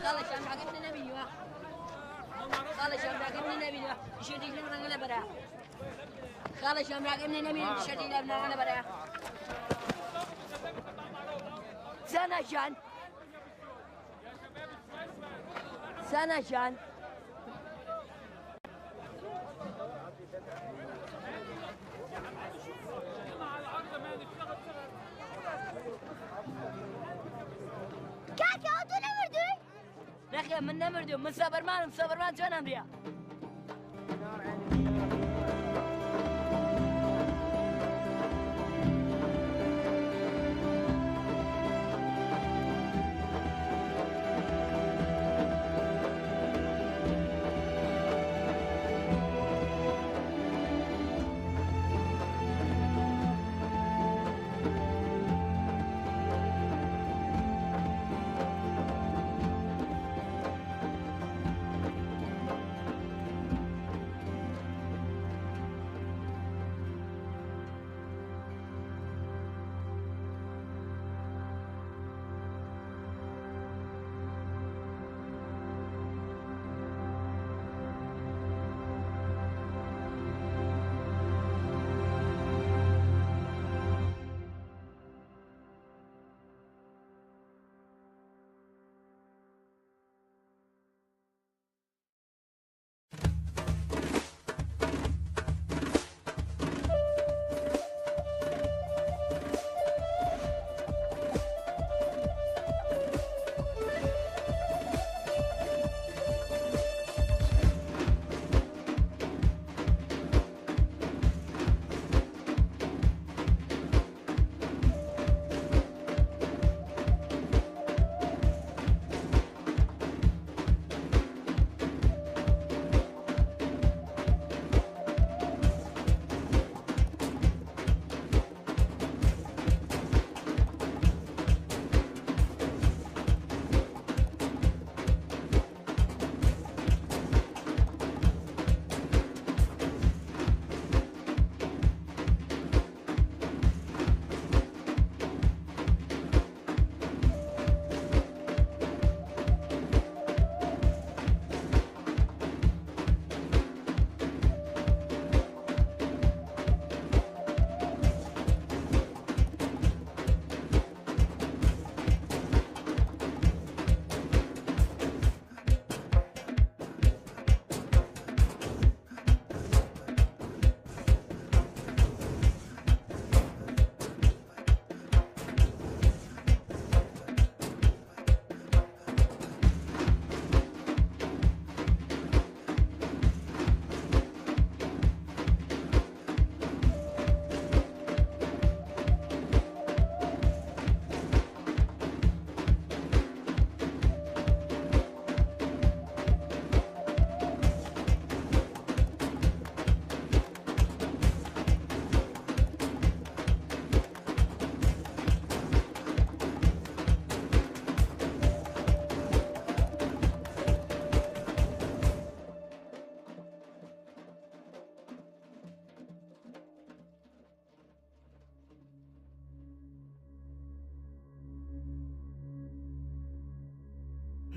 Speaker 1: خاڵە شامراکەم منە نەبینیوە خاڵە شامراکەم منە نەبینیوە تیشێرتێکی لەم ڕەنگە لەبەرە خاڵە شامراکەم منە نەبینیوە تیشێرتێکی لەم ڕەنگە لەبەرە زانا گیان زانا گیان
Speaker 2: کاکە ئەو تۆ نەمردووی؟
Speaker 1: نەخێر من نەمردووم من سەبەرمانم سەبەرمان چۆن ئەمریە؟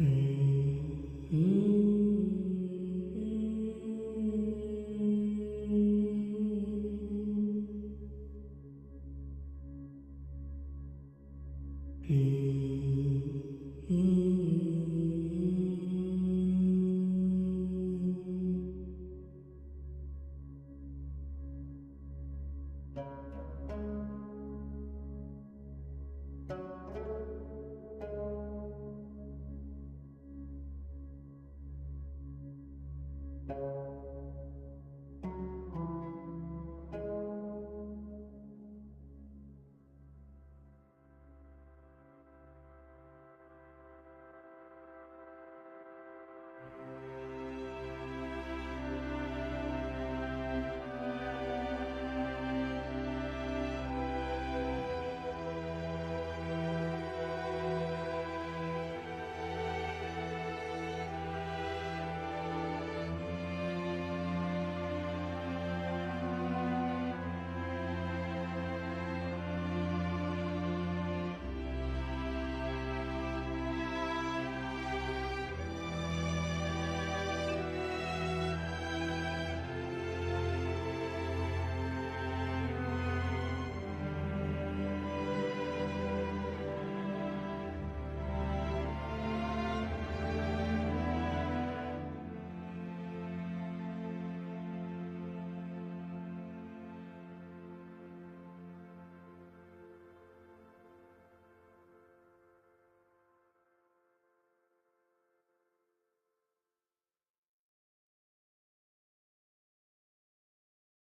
Speaker 17: Mm.